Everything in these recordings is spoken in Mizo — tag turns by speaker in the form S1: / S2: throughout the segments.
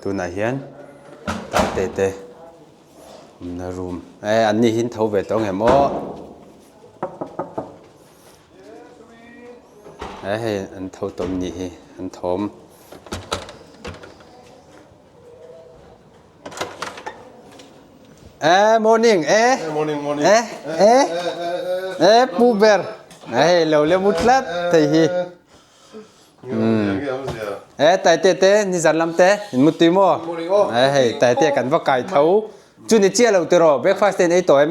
S1: Tunah hian tate te awmna room eh an ni hi an tho ve tawh ang em aw eh hei an tho tawh anih hi an thawm. Eh morning eh
S2: morning morning
S1: eh eh eh pu ber hei lo le mu tlat thei hi eh tai te te ni zan lam te in mu tui mo eh hei tai te kan va kai tho chu ni chia lo tiro breakfast ten ei to em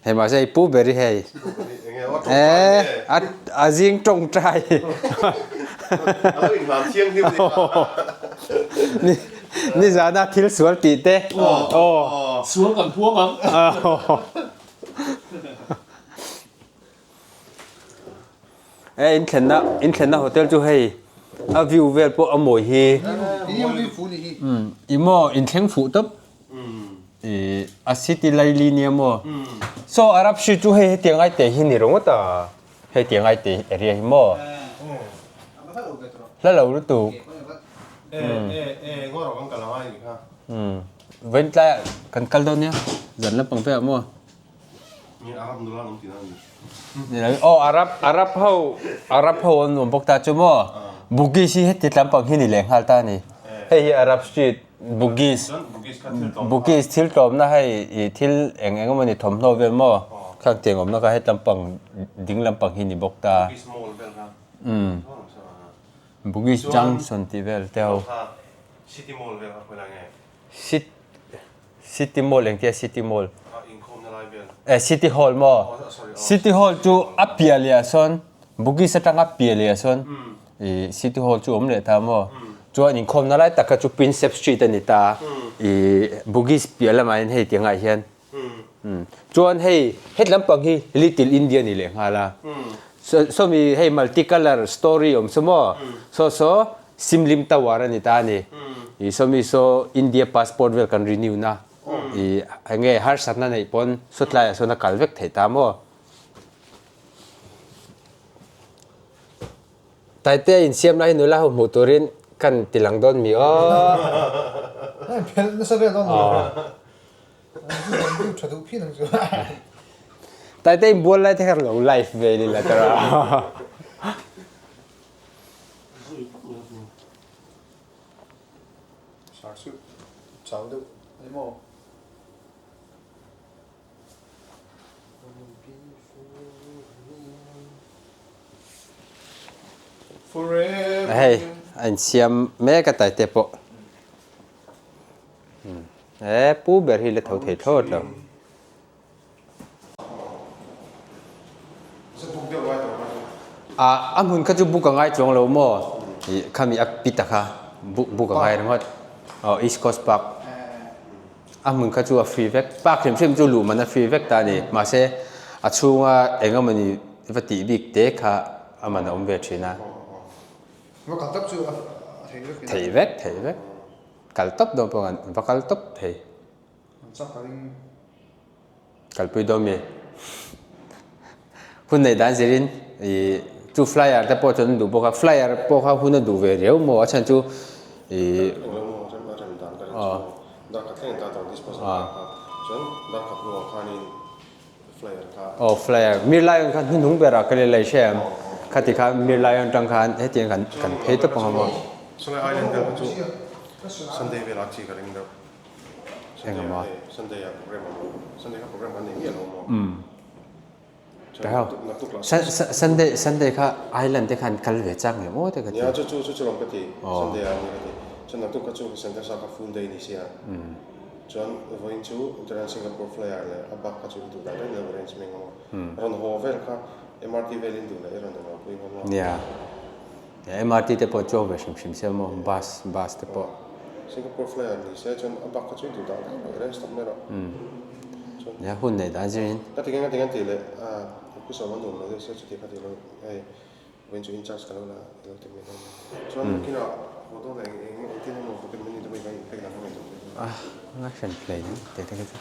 S1: Hei mahse hei pu ber hi hei. Eh a a zing tawngtai.
S2: A lo inhlan thianghlim ni kha.
S1: Ni nizana thil sual tih te. Aw.
S3: Sual kan puang ang.
S1: Eh in thlenna in thlenna hotel chu hei a view vel pawh a mawi hi. I maw in thleng fuh tawp. I a city laili nia maw. So Arab street chu hei hetiang ai te hi ni ringawt a hei tiang ai te area hi maw. Hla lo lutuk. Vawiin tlaiah kan kal dawn nia zan lampang velah maw. Aw Arab Arab ho Arab ho an awm bawk ta chu maw Bugis hi heti tlampang hi ni leh nghal ta a ni hei hi Arab street Bugis Bugis thil tlawmna hei ih thil eng eng emawni thawmhnaw vel maw khang tiang awmna kha heti lampang ding lampang hi ni bawk ta umm Bugis junction tih vel te ho City Mall engtia City Mall? Eh City Hall maw? City Hall chu a piah leh ah sawn Bugis atanga piah leh ah sawn ih City Hall chu awm leh ta maw? Chuan inkhawmna lai tak kha chu Prinsep Street a ni ta ih Bugis piah lamah hian hei ti angah hian chuan hei het lampang hi Little India ni leh nghal a sawmi hei multi colour story awm saw maw saw saw Sim Lim Tower a ni ta a ni. I sawmi saw India passport vel kan renew na i enge harsatna neih pawn sawtlaiah sawn a kal vek theih ta maw? Taitea insiam lai hi nula ho hmuh turin kan ti lang dawn mi aw.
S4: Phelh nasa vel dawn lo. Tha duh phian ang chu.
S1: Taitea inbual lai te kha lo live ve ni la tara. Hei a insiam mek a taite pawh he pu ber hi la tho thei thlawt lo. A a hmun kha chu book a ngai chuang lo maw ih khami a pit a kha book book a ngai ringawt aw east coast park a hmun kha chu a free vek park hrim hrim chu luh man a free vek ta a ni mahse a chhunga eng emawni va tih bik te kha a man a awm ve thin a theih vek theih vek kal tawp dawn pawh va kal tawp thei. Kalpui dawn mi? Hun neih dan zirin ih chu flyer te pawh chuan an duh bawk a, flyer pawh kha hun a duh ve riau maw a chhan chu ih aw flyer mir lion kha hnuhnung berah ka lei hre ang khati khan mir lion atang khan hetiang kan kan phei tawp ang a maw. Engemaw? Sunday Sunday kha island te khan kal ve chak ngei maw te ka ti. Nia. MRT te pawh chuang ve hrim hrim se maw bus bus te pawh.
S2: Singapore flyer ni se chuan a bak kha chu i duh dah daih mai reng stop mai rawh. Chuan.
S1: Nia hun neih dan zir in.
S2: Ka ti nge ka ti leh a pu sawm a nuam lo deuh se chuti kha ti lo hei vawiin chu in charge ka lo la i lo ti mai dawn nia. Chuan nakinah haw dawn eng eng engtin emaw pocket money te pawh i va in pek dan ka ngaihtuah ve dawn.
S1: A nga hran play in te te kha chu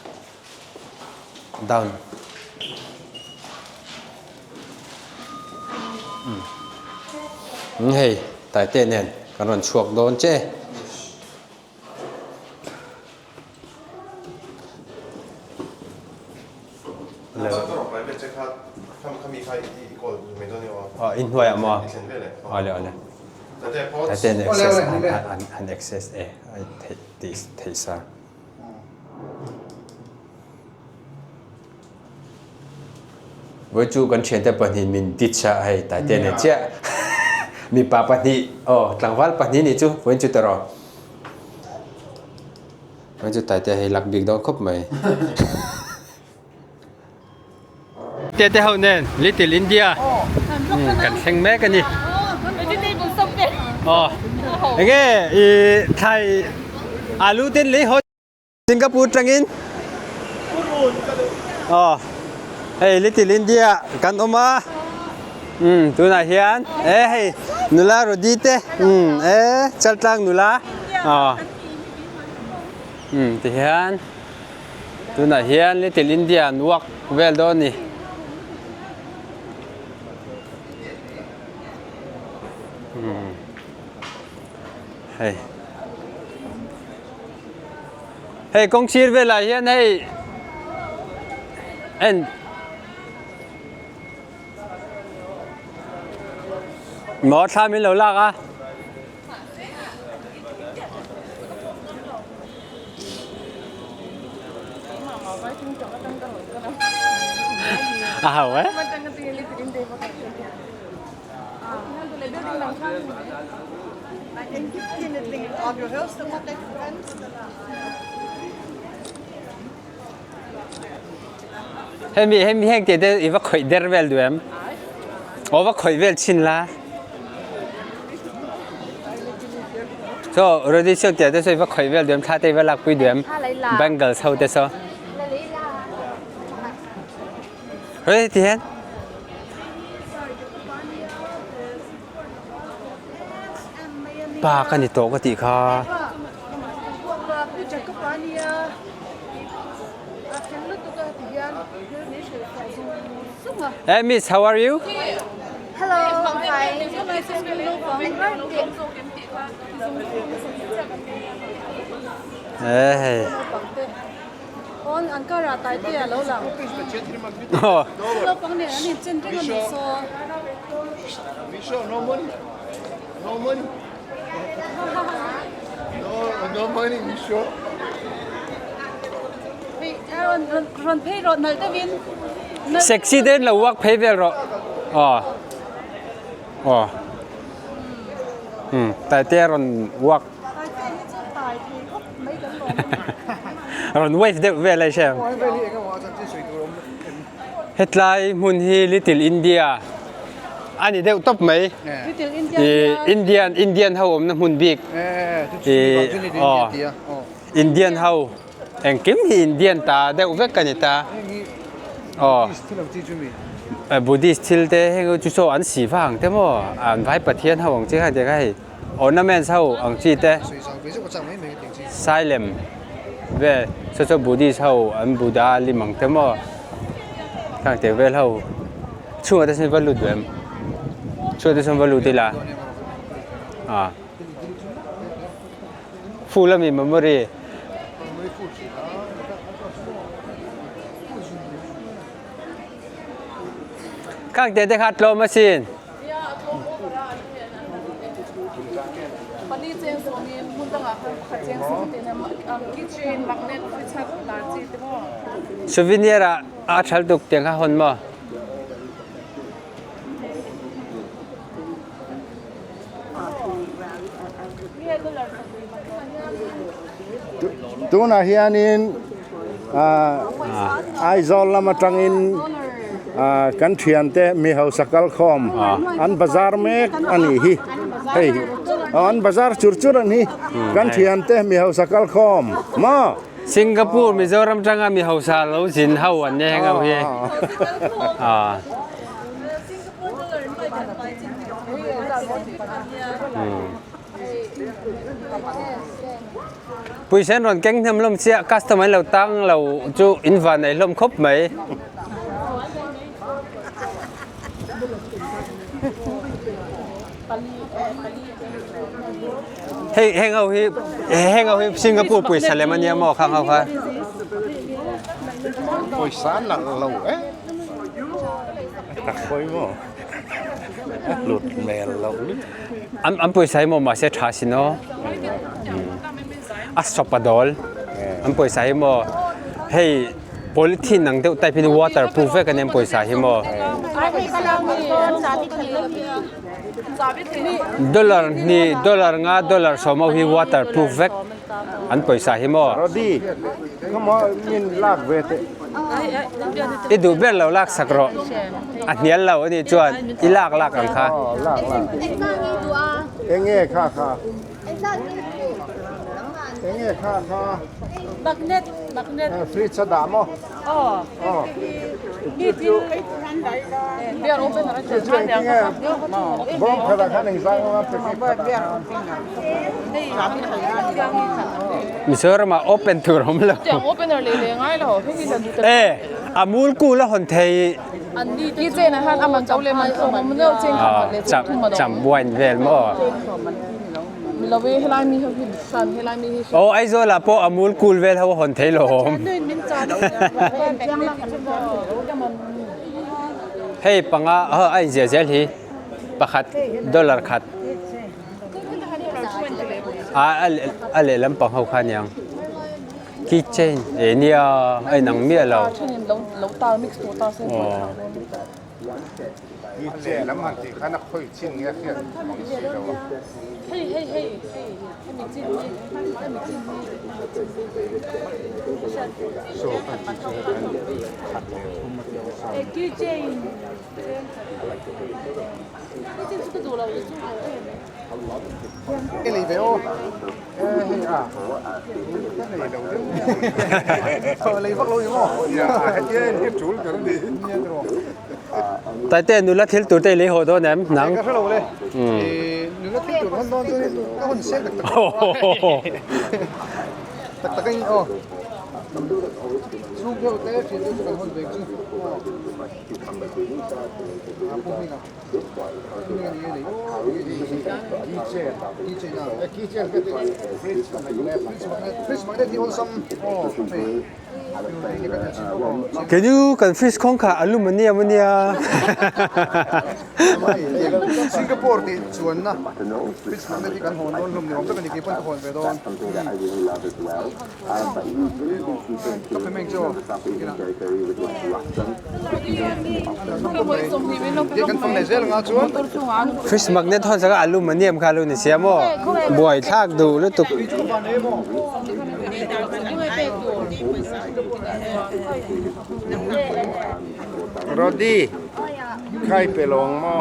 S1: down. Hei Taite nen kan rawn chhuak dawn che. Inhnuaiah maw? Awle awle. Tate an access an access e ai theih tih theih sa. Voi chu kan thiante pahnih min ditch a hei Tate nen chiah mipa pahnih aw tlangval pahnih nih chu vawiin chu tawh rawh. Vawiin chu Tate hei lak bik dawn khawp mai. Tete ho nen Little India kan thleng mek a ni. Aw enge i thlai alu ten lei haw Singapore tangin aw hei Little India kan awm a um tunah hian e hei nula Rody te um e Chaltlang nula aw um tihian. Tunah hian Little India an walk vel dawn a ni. Hmm. Hei. Hei kawng sir velah hian hei en Maw thla min lo lak a. A ho e. Hemi hemi heng te te i va khawih der vel duh em? Aw va khawih vel chin la. So ready siang te te so i va khawih vel duh em? Thla te i va lak pui duh em? Bangles ho te so. Hei ti hian. Pa ka ni tawh ka tih kha. Hey miss, how are you?
S3: Hello, I'm fine.
S1: Hey.
S3: On Ankara tai te a lo lang. Naupang nen an inchen reng a ni saw.
S5: Misho, no money. No money. No, no money, Misho.
S3: Hei, rawn rawn phei rawh nalh deuhin.
S1: Sexy deuhin lo walk phei vel rawh. Aw. Aw. Hmm, Taitea rawn walk
S3: Taite hi chu tai thei khawp mai kan lawm a.
S1: Rawn wave deuh vel a hriat. Hetlai hmun hi Little India a ni deuh tawp mai.
S3: Little India hian
S1: Indian Indian ho awmna hmun bik. Aw Indian ho engkim hi Indian ta deuh vek a ni ta. Aw Buddhist thil te heng chu saw an si vang te maw an vai pathian ho ang chi kha tiang kha hei. Ornaments ho ang chi te Silem vel saw saw Buddhist ho an Buddha lim ang te maw khang te vel ho chhungah te sawn va lut duh em chhungah te sawn va lut ila ah full ami memory. Khang te te kha tlawm asin. Souvenir ah aa ṭhal tuk tiang kha hon maw?
S5: Tunah hianin Aizawl lam atangin kan thiante mi hausa kalkhawm an bazar mek a nih hi hei an bazar chur chur a ni kan thiante mi hausa kalkhawm maw.
S1: Singapore Mizoram tanga mi hausa lo zin ho an ni heng ho hi. Puisen rawn keng hnem hlawm chiah customer an lo tang lo chu in van nei hlawm khawp mai. Hei heng ho hi heng ho hi Singapore pawisa lem ania maw khang ho kha.
S5: Pawisa nalh lo e. Tak pawimawh. Hlut hmel loh lutuk.
S1: An pawisa hi maw mahse tha sin aw. A sawp a dawl. An pawisa hi maw hei polythene ang deuh type in waterproof vek a nia an pawisa hi maw. Dollar hnih dollar nga dollar sawm ho hi waterproof vek an pawisa hi maw.
S5: Rody ka maw min lak ve teh.
S1: I duh ber lo lak sak rawh. A hnial lo a nih chuan i lak lak ang kha.
S5: Lak lak. Enge kha kha. Enge kha kha.
S3: Magnet magnet.
S5: Fridge a dah maw?
S3: Aw.
S5: Chu chu. Chu chu engtinge bawm khatah khan engzah anga packet khatah khan.
S1: Mizoramah open tur awm lo. E amul kul a hawn thei. Cham wine vel maw. Aw Aizawl ah pawh amul kul vel ho a hawn thei lawm. Hei panga a inziah zel hi pakhat dollar khat. A lehlam pang ho kha aniang key chain eh nia a inang miah lo. Taite nula thil tur te i lei haw dawn em nang? Kei chu kan fridge khawng kha a lum ania maw nia.
S4: Singapore tih chuanna fridge magnet hi kan hawn dawn hlawm ni awm tak a ni kei pawn ka hawn ve dawn. Ka pe meng chu aw Kan fang leh zel anga chuan
S1: Fish magnet hawn saka alum a niam kha lo ni sia maw buai thlak duh lutuk.
S5: Rody khai pe lo ang maw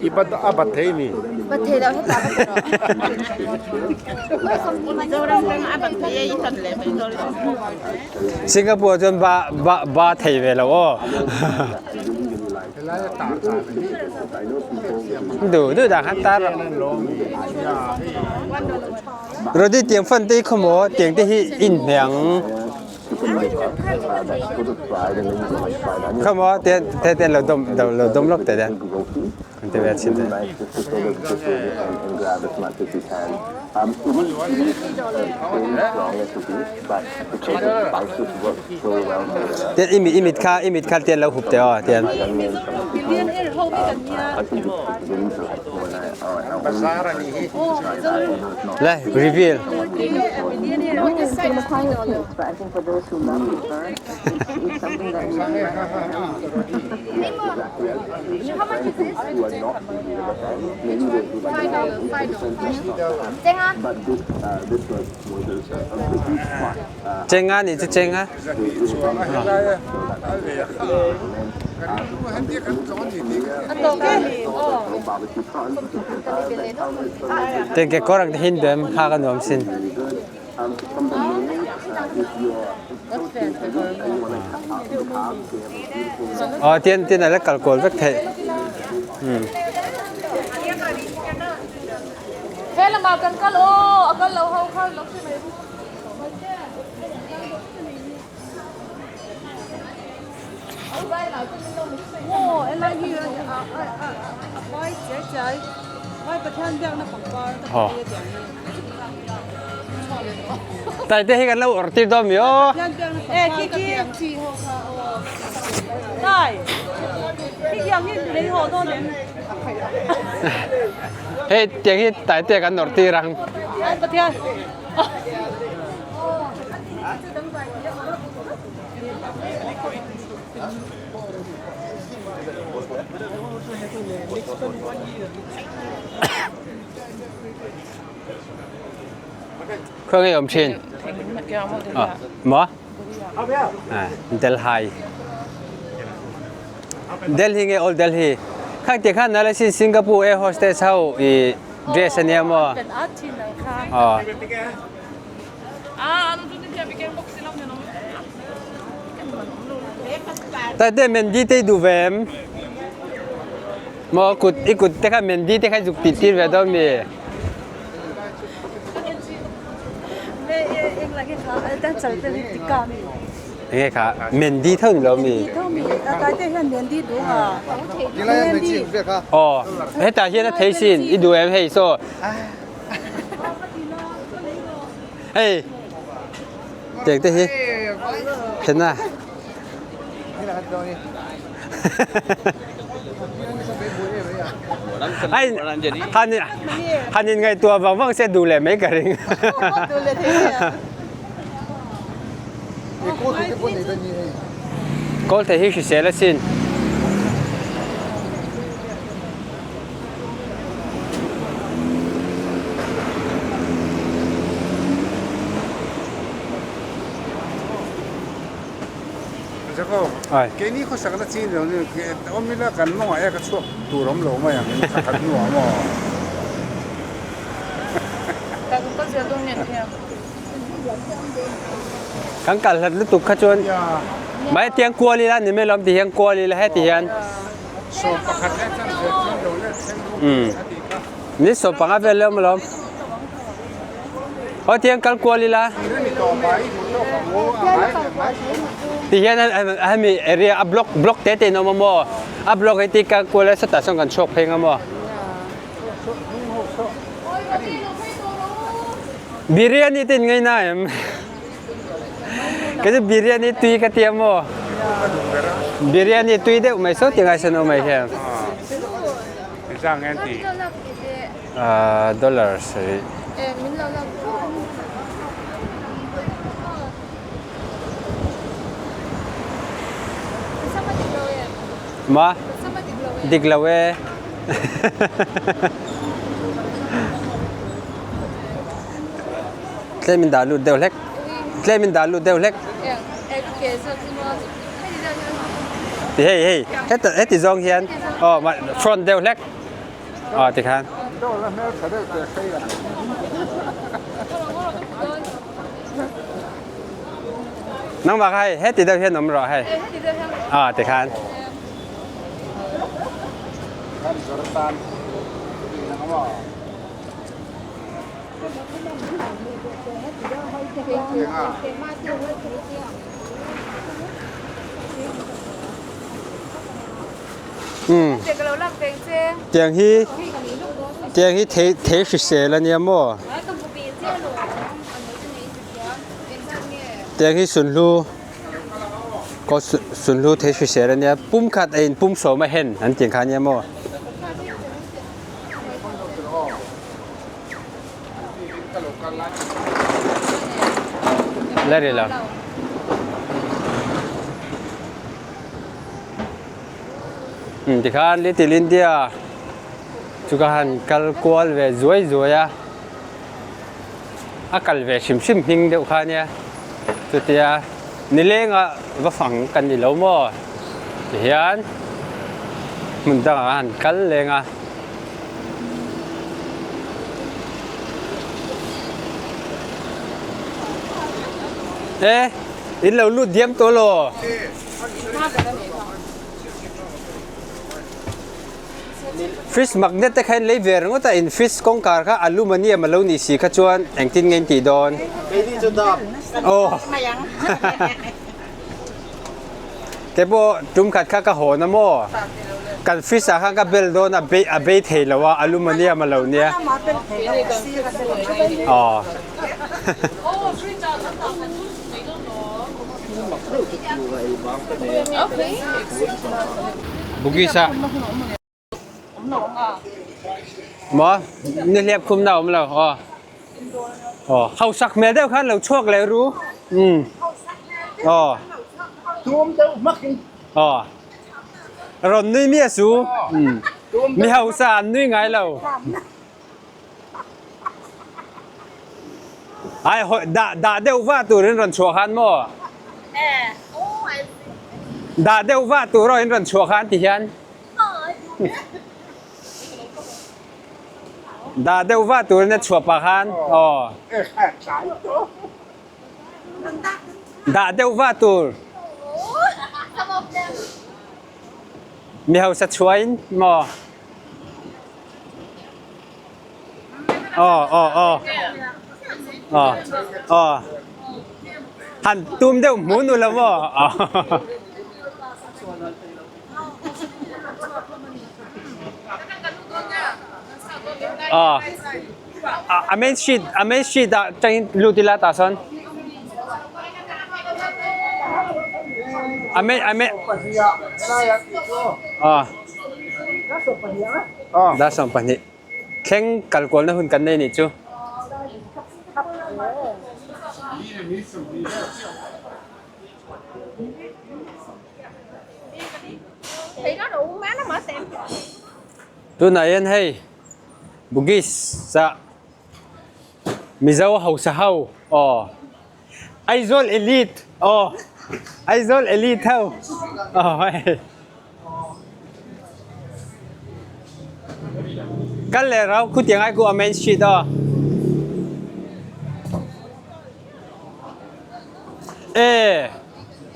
S5: i a bat thei mi.
S3: Bat thei lo hetah ka pe rawh.
S1: Singapore chuan ba ba ba thei ve lo aw. Du du dah khan tar. Rody tiang fan te kho maw tiang te hi in hniang. Kho maw tian te te lo dom lo dom lok te den. Kan te ve chin te. Tian i mit i mit kha i mit kha tian lo hup te aw tian. Le reveal. Chenga nih cu chenga. Tengke korang te hin bem ha ka nuam sin. Aw tian tian ala kal kawl vek theih.
S3: He lamah kan kal aw, a kal lo ho kha lo hre mai ru.
S1: Tai te hi kan lo or tir dawn mi aw. Hei tiang hi Taitea kan nawrh tir ang. Khawi nge awm thin? Maw? Delhi. Delhi nge Old Delhi? Khang ti khan nala sin Singapore air hostess ho i dress ania maw? Aw. Tate Mandy te duh ve em? Maw kut i kut te kha Mandy te kha zuk tih tir ve dawn mi? Enge kha Mandy tho ni lo mi? Aw hetah hian a thei sin i duh em hei saw. Hei tiang te hi then a. Ai han han in ngaihtuah vang vang se duh leh mai ka ring. Kawl thei hi hrisel asin.
S6: Ai. Keini khawsakna chin lo ni awm ila kan mawngah e ka chhuak tur awm lo mai ang in thla khat hnuah maw.
S1: Kan kal hlat lutuk kha chuan mai tiang kual ila ni mai lawm ti hian kual ila heti hian. Ni 15 vel leh awm alawm. Aw tiang kal kual ila. Ti hian hemi area a block block te te in awm a maw? A block hi ti kal kual a sawtah sawn kan chhuak phei ang a maw? Biryani te in ngei na em? Kei chu biryani tui ka tia maw? Biryani tui deuh mai saw ti ngai sawn awm mai hian. Dollar sarih. Ma? Dik lo e. Tlem in dah lut deuh hlek. Tlem in dah lut deuh hlek. Ti hei hei heti heti zawng hian aw front deuh hlek aw tikhan. Nangmah kha hei heti deuh hian awm rawh hei. Aw tikhan. Tiang hi tiang hi thei thei hrisel a nia maw? Tiang hi sunhlu kaw sunhlu thei hrisel a nia pum khat a in pum sawm a hen an tih kha a nia maw? La ri lo. Tikhan Little India chu ka han kal kual ve zuai zuai a, a kal ve hrim hrim hming deuh kha ania chutia nilenga va fang kan ni lo maw tihian hmun dangah a han kal leng a. E in lo lut diam tawh law. Fish magnet te kha in lei ve ringawt a in fish kawngkhar kha aluminium a lo nih si kha chuan engtin nge in tih dawn. Aw. Te pawh tum khat kha ka hawn a maw? Kan fridge ah khan ka bel dawn a bei a bei thei lo a aluminium a lo nia. Aw. Bugis ah maw nihliap khumna a awm lo aw aw hausak hmel deuh khan lo chhuak leh ru umm aw aw rawn nui miah su umm mi hausa an nui ngai lo ai hawi dah dah deuh va turin rawn chhuah khan maw dah deuh va tur aw in rawn chhuah khan ti hian Dah deuh va turin a chhuah pah khan aw. Dah deuh va tur. Mi hausa chuain maw. Aw aw aw. Aw aw. Han tum deuh hmun u lo maw. A main street a main street ah tangin lut ila tah sawn a main a main dar 12 thleng kal kualna hun kan nei nih chu. Tunah hian hei Bugis ah Mizo hausa ho aw Aizawl elite aw Aizawl elite ho aw hei kal leh rau khutiang ai ku a main street aw e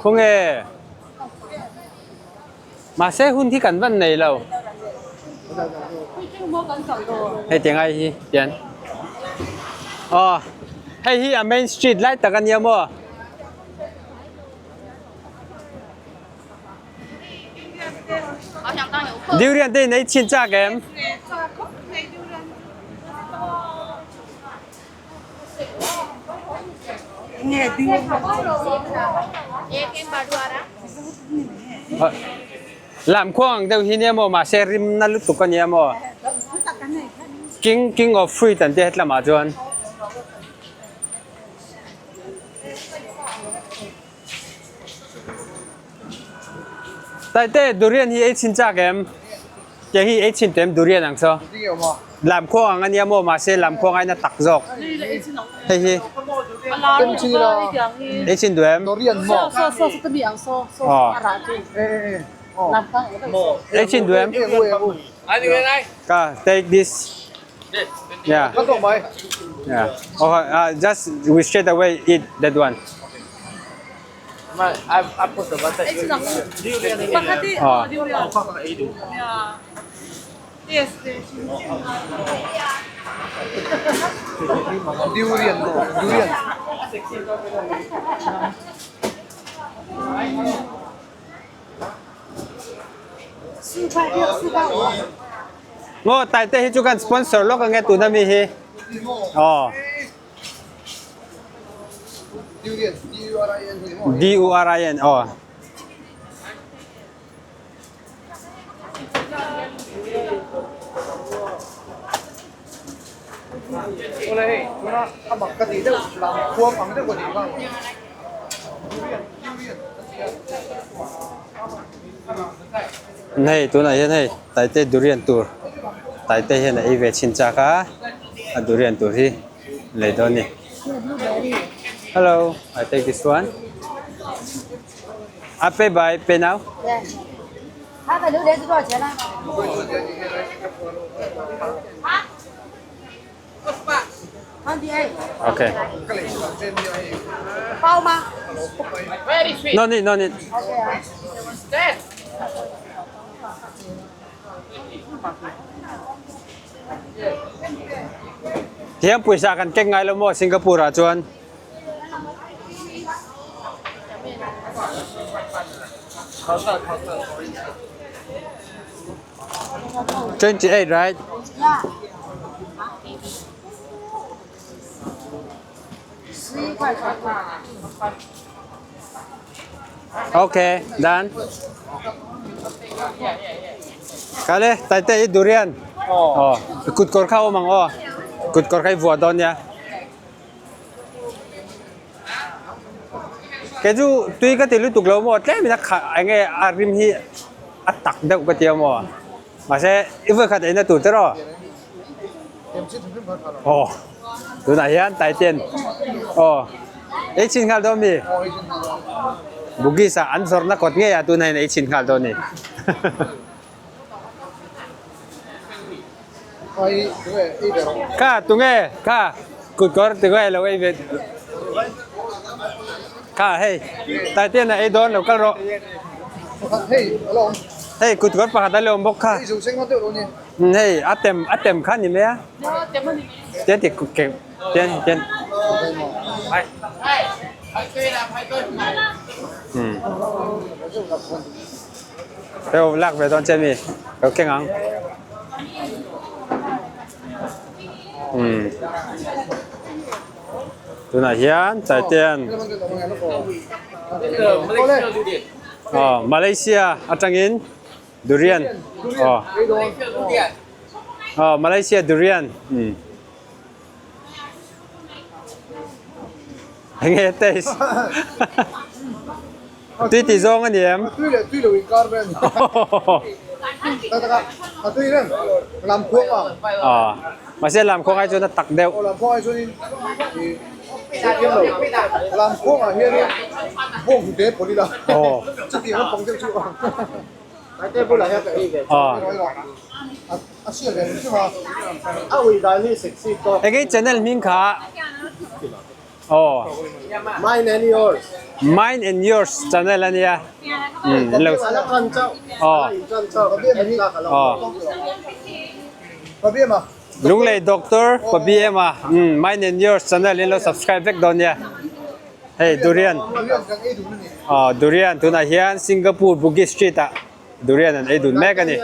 S1: khawnge. Mahse hun hi kan van nei lo. Hei tiang ai hi tian. Aw hei hi a main street lai tak ania maw. Durian te in ei chhin chak em? Lam khuang ang deuh hi nia maw mahse rim na lutuk a nia maw king king of fruit an tia hetlamah chuan. Taite durian hi ei chhin chak em? Tiang hi ei chhin tem durian ang chaw. Lam khuang ang ania maw mahse lam khuang aina tak zawk. Hei hi. Ei chhin duh em? Ei chhin duh em? Ka take this. Yeah. Yeah. Okay, just we straight away eat that one.
S4: Durian maw durian.
S1: Maw Taite hi chu kan sponsor lawk ange tuna mi hi. Aw.
S4: Durian D U R I N hi maw.
S1: D U R I N aw.
S4: Awle hei tuna a mak ka tih deuh lam khuang ang deuh ka tih kha durian durian a ti a.
S1: Hei tunah hian hei Taite durian tur Taite hian a ei ve chhin chak a a durian tur hi lei dawn a ni. Hello I take this one. I pay by pay now. Okay. No need, no need. Thiam pawisa kan keng ngai lo maw Singapore ah chuan. 28, right?
S3: Yeah. 11块钱。
S1: Okay, done. Kale, taite i durian. Oh. Kut kawr kha awm ang aw. Kut kawr kha i vuah dawn nia. Kei chu tui ka ti lutuk lo maw tlem in a kha eng nge a rim hi a tak deuh ka ti a maw. Mahse i vawi khat eina tur te rawh. Aw tunah hian Taiten aw ei chhin nghal dawn mi? Bugis ah an zawrhna kawt ngei ah tunah hian ei chhin nghal dawn ni. Kha tunge kha kutkawr tunge lo ei ve kha hei Taiten a ei dawn lo kal rawh. Hei kutkawr pakhat a la awm bawk kha. Hei a tem a tem kha ni mai a tian ti ke tian tian um hei lak ve dawn che mi lo keng ang um tunah hian taitean aw Malaysia atangin. Durian aw aw Malaysia durian um enge taste tui tih zawng a ni em
S4: tui leh tui lo inkar vel tak tak a a tui reng lam khuang ang
S1: aw mahse lam khuang ai chuan a tak deuh
S4: aw lam khuang ai chuanin ih hrethiam lo lam khuang ah hianin bawng hnute pawlh ila chutiang lampang deuh chu
S1: Eng i channel hming kha aw
S4: Mine and yours
S1: Mine and yours channel a nia aw aw Lunglei Doctor Pabiema Mine and yours channel in lo subscribe vek dawn nia. Hei durian aw durian tunah hian Singapore Bugis street ah durian an ei dun mek a ni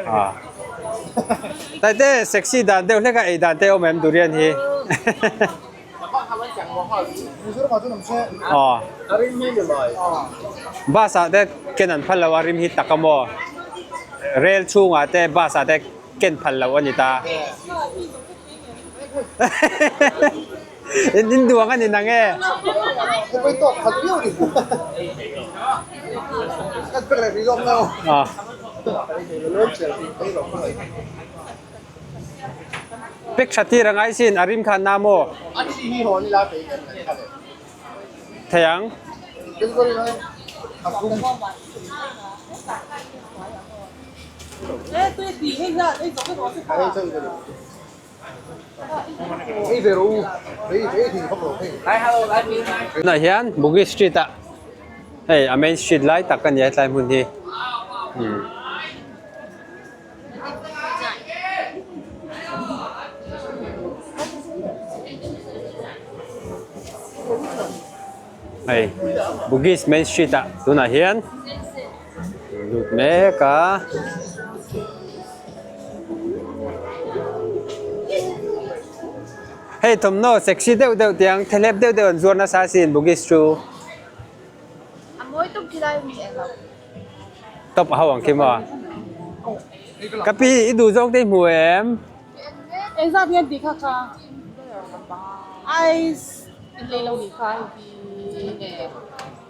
S1: ah taite sexy dan deuh hlek a ei dan te awm em durian hi aw bus ah te ken an phal lo a rim hi tak a maw rail chhungah te bus ah te ken phal loh a ni ta. In in duang a ni nang e. Ah. Pek tha tir a ngai sin a rim khan na maw? Thei ang. Tunah hian Bugis street ah hei a main street lai tak a ni a hetlai hmun hi umm. Hei Bugis main street ah tunah hian lut mek a. Hei thawmhnaw sexy deuh deuh tiang thelep deuh deuh an zuar nasa asin Bugis chu. Top a ho ang khi maw? Ka pi i duh zawk te i hmu em?
S3: Engzat nge an tih kha kha? Ice in lei lo nih kha hei hi.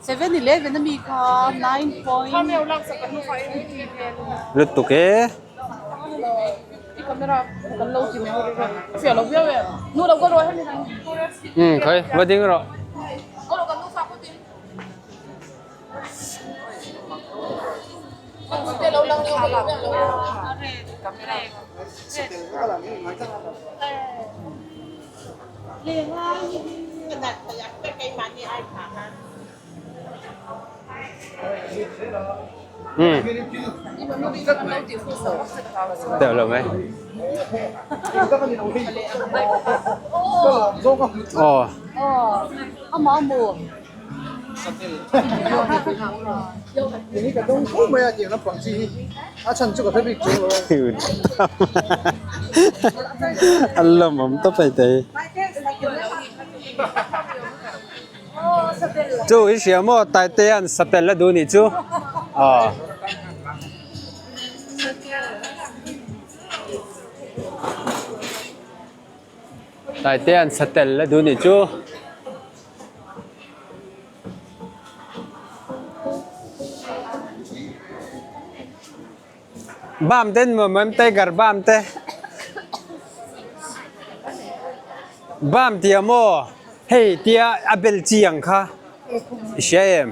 S3: 7-Eleven ami kha 9.
S1: Lutuk e. Um khawi va ding rawh. Um teuh lo mai aw an lawmawm tawp hei te hi. Chu i hria maw Taitea'n satel a duh nih chu aw. Taitea'n satel a duh nih chu. Bam te an nuam em tiger bam te bam tia maw hei tia a bel chi ang kha i hria em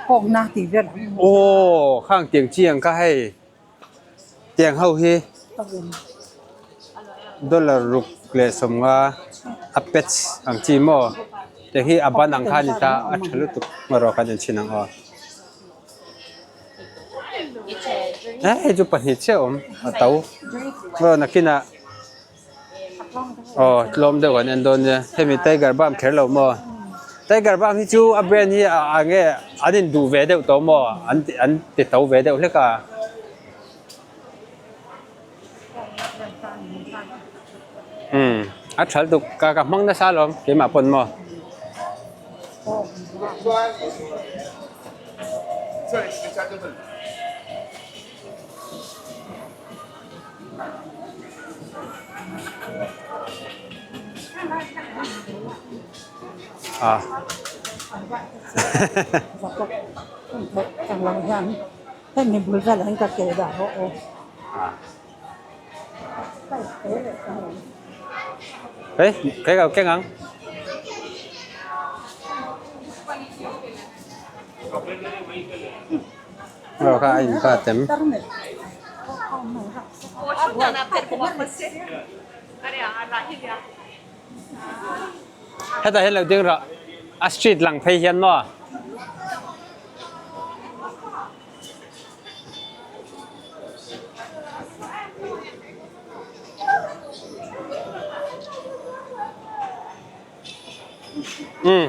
S3: kawkna tih vel
S1: aw khang tiang chi ang kha hei tiang ho hi dollar ruk leh sawmnga a patch ang chi maw tiang hi a ban ang kha a ni ta a tha lutuk hmanrua khan en chhin ang aw. Eh hei chu pahnih chiah a awm a to aw nakinah aw tlawm deuh kan en dawn nia hemi tiger balm kher lo maw tiger balm hi chu a brand hi a enge an in duh ve deuh tawh maw an ti an ti to ve deuh hlek a. Umm a tha lutuk ka ka hmang nasa alawm keimah pawn maw. Ê, cái nào cái ngắn. Rồi các anh có tém. Hetah hian lo ding rawh a street lang phei hian maw. Umm.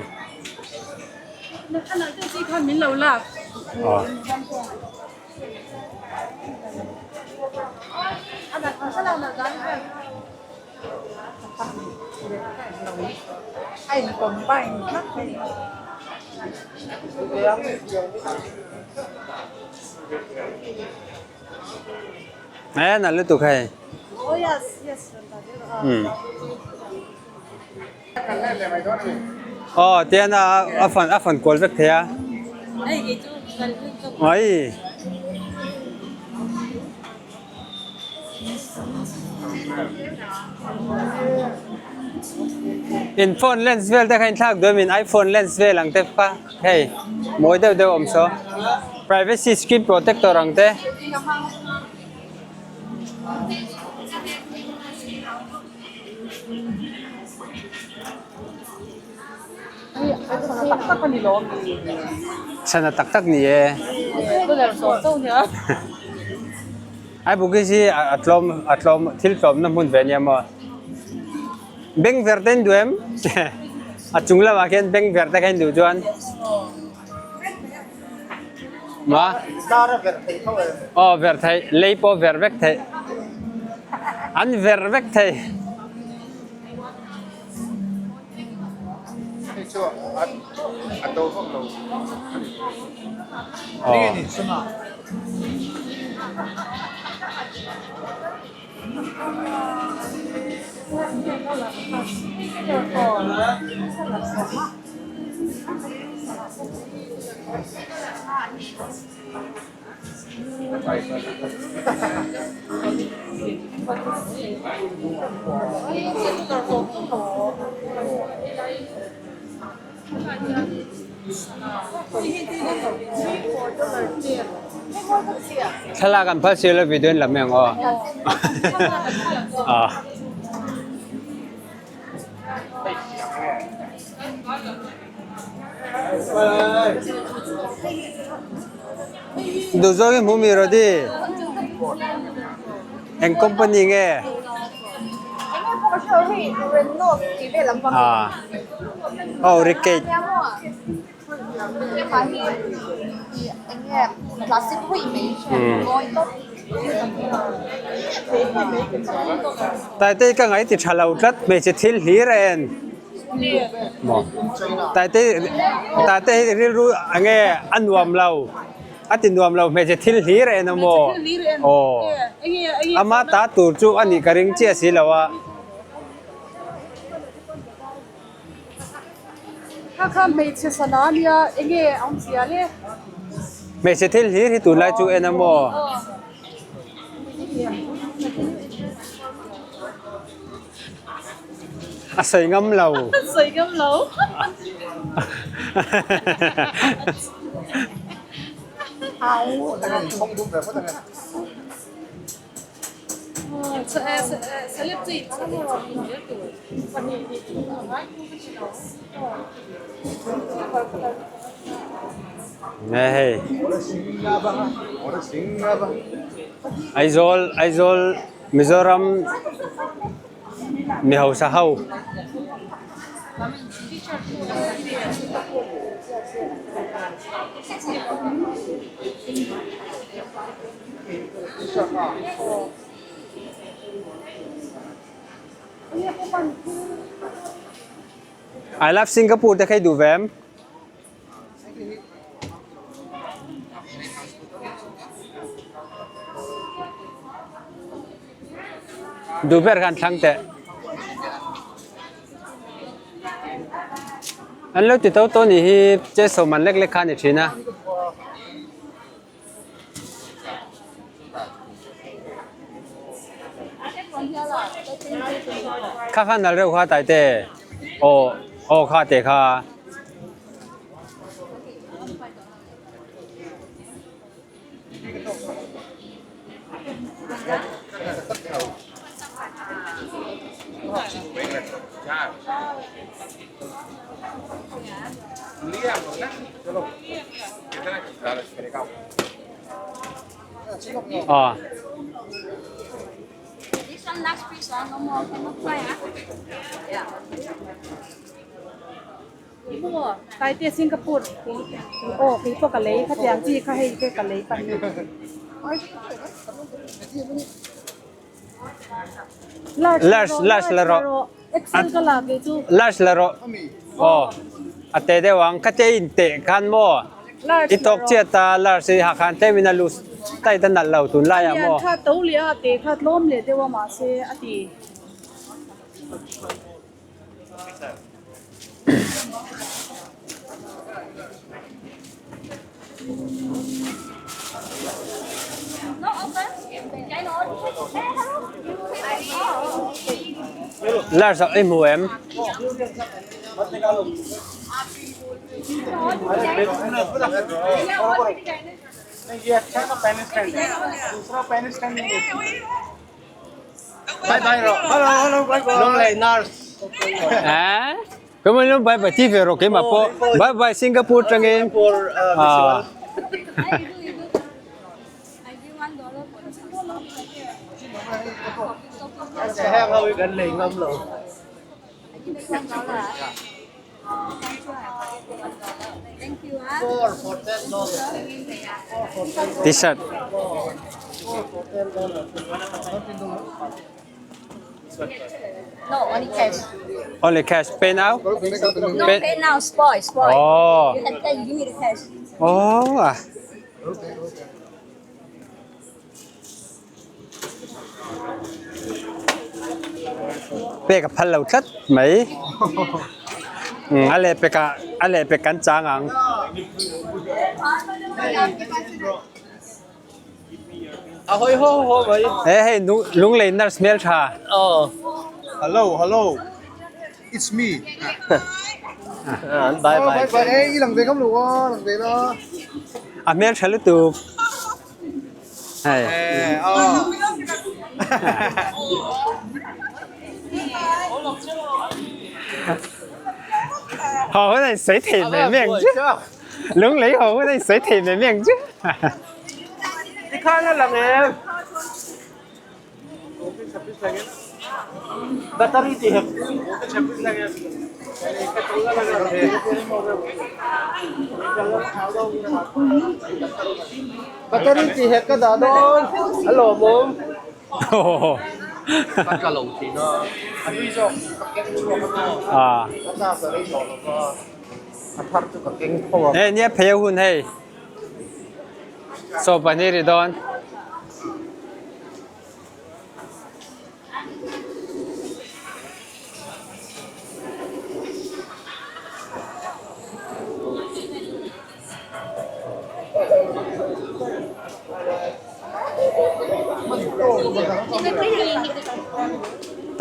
S1: Eh nalh lutuk hei. Umm. Aw tian a a fan a fan kual vek thei a. Mai. In phone lens vel te kha in thlak duh a min iphone lens vel ang te kha hei mawi deuh deuh a awm saw privacy screen protector ang te. Sana tak tak ni e. Ai bukis hi a tlawm a tlawm thil tlawmna hmun ve ania maw. Beng ver te in duh em? A chung lamah khian beng ver te kha in duh chuan. Ma? Aw ver theih lei pawh ver vek theih. An ver vek thei.
S6: Hei chu a to vak lo.
S1: Thlalak an phal silo video in la mai ang aw. Duh zawk i hmu mi Rody? Eng company nge? Ah. Oh, Ricade. Taite ka ngai ti tha lo tlat hmeichhe thil hlir a en. Maw? Taite Taite hi rilru enge a nuam lo a ti nuam lo hmeichhe thil hlir en a maw? Aw ama ta tur chu a nih ka ring chiah si lo a.
S3: Kha kha hmeichhe sana a nia enge a awmzia le?
S1: Hmeichhe thil hlir hi tunlai chu en a maw? A sawi ngam lo.
S3: A sawi ngam lo.
S1: Nge hei. Aizawl Aizawl Mizoram mi hausa ho. I love Singapore te kha i duh ve em? Duh ber khan thlang teh. An lo ti to to nih hi che sawm an lek lek kha a ni thin a. Kha kha nal reuh kha taite aw aw kha te kha. Aw.
S3: Maw Taite Singapore aw kei pawh ka lei khatiang chi kha hei te ka lei pahnih. Large
S1: Large large la rawh.
S3: Excel ka la kei chu.
S1: Large la rawh. Aw a te deuh ang khatia in teh khan maw i tawk chiat a large hi ha khan tlem in a loose tight a nalh lo tunlai ah maw.
S3: Lian kha to leh a te kha tlawm leh deuh a mahse a ti.
S1: Large ah i hmu em? Eh? Kamu lu bye bye ti ve ro keimah pawh bye bye Singapore tangin ah T-shirt.
S7: No, only cash.
S1: Only cash. Pay now?
S7: No,
S1: Pay-
S7: pay now, spoil, spoil.
S1: Oh.
S7: You can pay, you give me the cash.
S1: Oh. ah. Pek a phal lo tlat mai. A lehpek ah a lehpek kan chang ang. He hei lunglei nurse hmel tha.
S4: Hello, hello.
S6: It's me.
S4: Bye bye.
S6: Bye bye. Ei, i lang ve ngam lo a, lang ve la.
S1: A hmel tha lutuk. Hei. Ho hun anh sấy thịt mẹ miệng chứ. Lúng lấy ho hun anh sấy thịt mẹ miệng chứ.
S4: Battery ti hek ka dah dawn. A lawmawm.
S1: Oh.
S4: Ka tla lo thin a, a hlui zawk ka keng chhuak a maw? A tlak a rei tawh lo va, a thar chu ka keng tho a.
S1: Hei nia phei a hun hei. Saw pahnih ri dawn.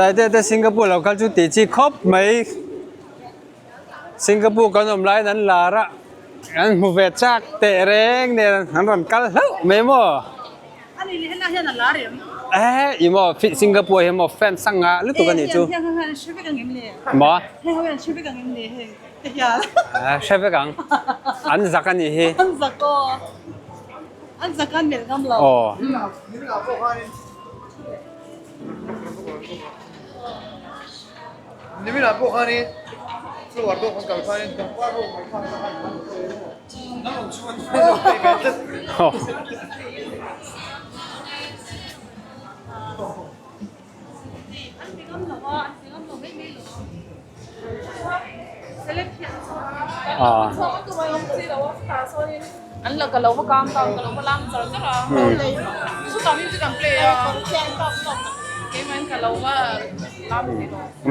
S1: Taite te Singapore lo kal chu tih chi khawp mai Singapore kan awm laiin an lar a an hmu ve chak teh reng nen an rawn kal hlauh mai maw eh ih maw Singapore hi maw fans a ngah lutuk a nih chu maw. Hre vek ang. An zak a nih hi.
S3: An zak aw. An zak an melh ngam lo.
S1: Aw.
S4: Niminah pawh khanin flower dawk kan kal khanin pangpar ho mai khan an rawn chhung an rawn pe ve tlat.
S3: An ti ngam lo a, an ti ngam lo mai mai lo.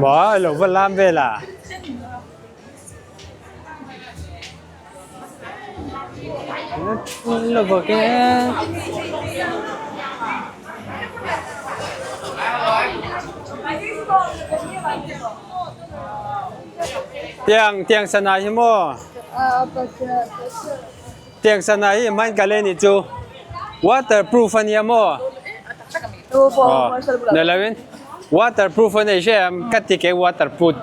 S1: Maw i lo va lam vel a? Tiang tiang sana hi maw? Tiang sana hi hman ka le ni chu waterproof ania maw? Nei lo in waterproof a nei hre em ka ti ke waterproof.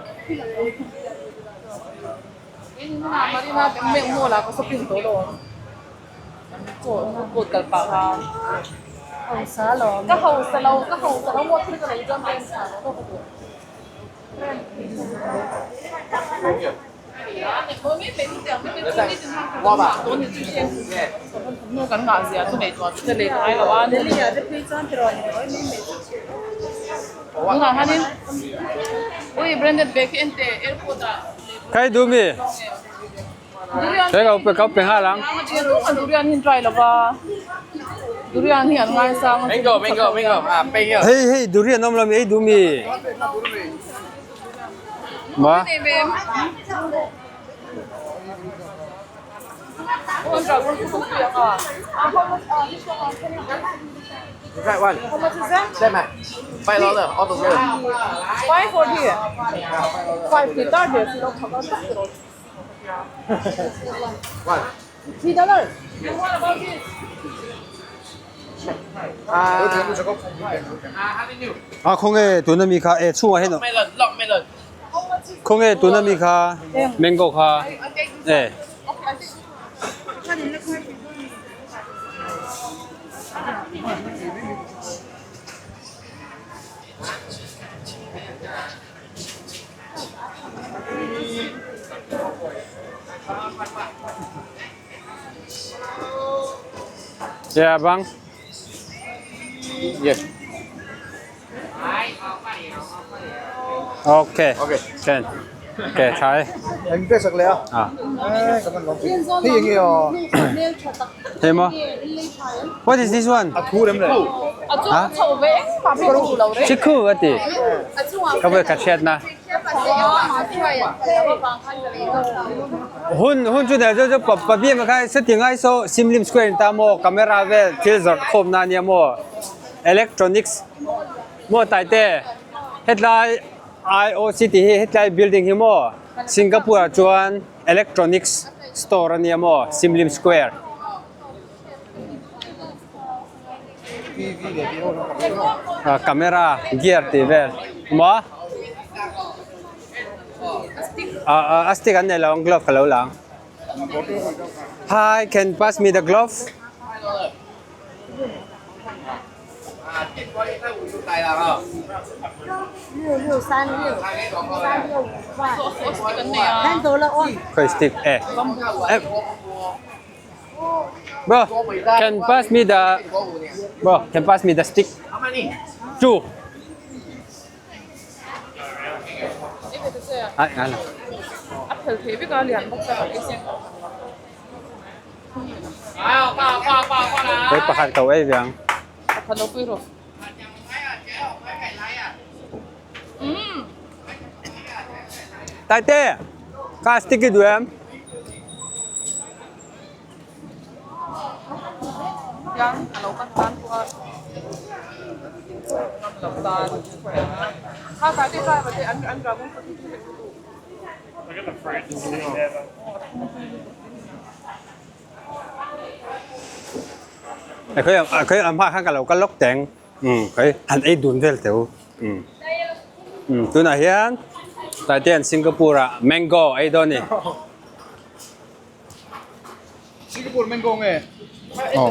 S1: Kai duh mi? He ka pe ka pe nghal ang. Hei hei durian awm lo mi ei duh mi? Ma? A khawnge tuna mi kha e chhungah hian khawnge tuna mi kha mango kha e. Yeah, bang.
S4: Yes.
S1: Okay.
S4: Okay.
S1: Can. Okay, try.
S4: Eng pe sak le a.
S1: Ah.
S4: Eh, ka man lawm. Hei eng nge aw?
S1: Hey mo. What is this one?
S4: A thu rem le.
S1: Ha? Chiku ati. Ka voi ka hriat na. Hun hun chu ne chu chu pa bi ma khai se tingai so Sim Lim Square in ta mo camera vel thil zawrh khawm na ania mo electronics mo tai te hetlai IOC tih hi hetlai building hi mo Singapore ah chuan electronics store ania mo Sim Lim Square. Camera gear tih vel maw a stick an nei lo ang glove ka lo la ang hi can pass me the glove Khawi stick e Bro, can pass me the bro, can pass me the stick? Two. Ai ngai lo.
S3: A phel thei vek a lian bawk ta ei sen.
S1: Kei pakhat ko ei viang.
S3: Pakhat lo pui rawh.
S1: Taite, ka sticky duh em?
S3: Hian a lo kan tan pawh a ngam lo tan kha kai te driver te an an dragon fruit hi chu hei chu
S1: Khoi khoi an hma khan ka lo kal lawk teng um khoi han ei dun vel teu um um tunah hian tlai te an Singapore ah mango ei dawn a ni.
S4: Singapore mango nge? Aw.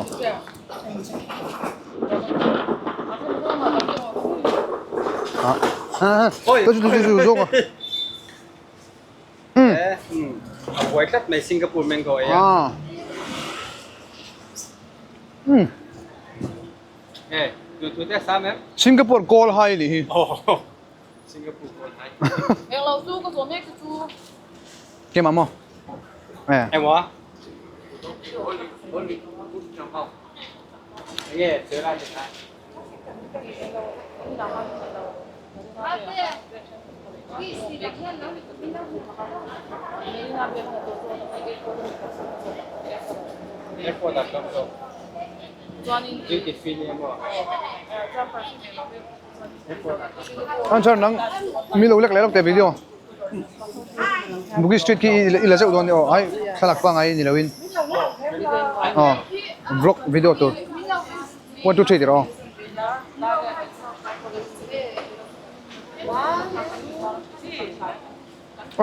S4: Ah, ah, chu chu chu zawk a.
S1: Um. A buai tlat mai Singapore mango ei a.
S4: Ah. Um.
S1: Eh, tu tu te sam em?
S4: Singapore gold high ni hi.
S1: Oh. Singapore gold high.
S3: Englo chu ka zawh mek chu.
S4: Keimah maw? Eh.
S1: Engmaw? Enge sawi lai te kha? Airport ah tlawm zawk. Duty free nia maw?
S4: An chuan nang mi lo lek leh lawk teh video Bugis street khi i la zeuh dawn nia aw ai thlalak pangai ni loin aw vlog video tur one two three tih rawh aw.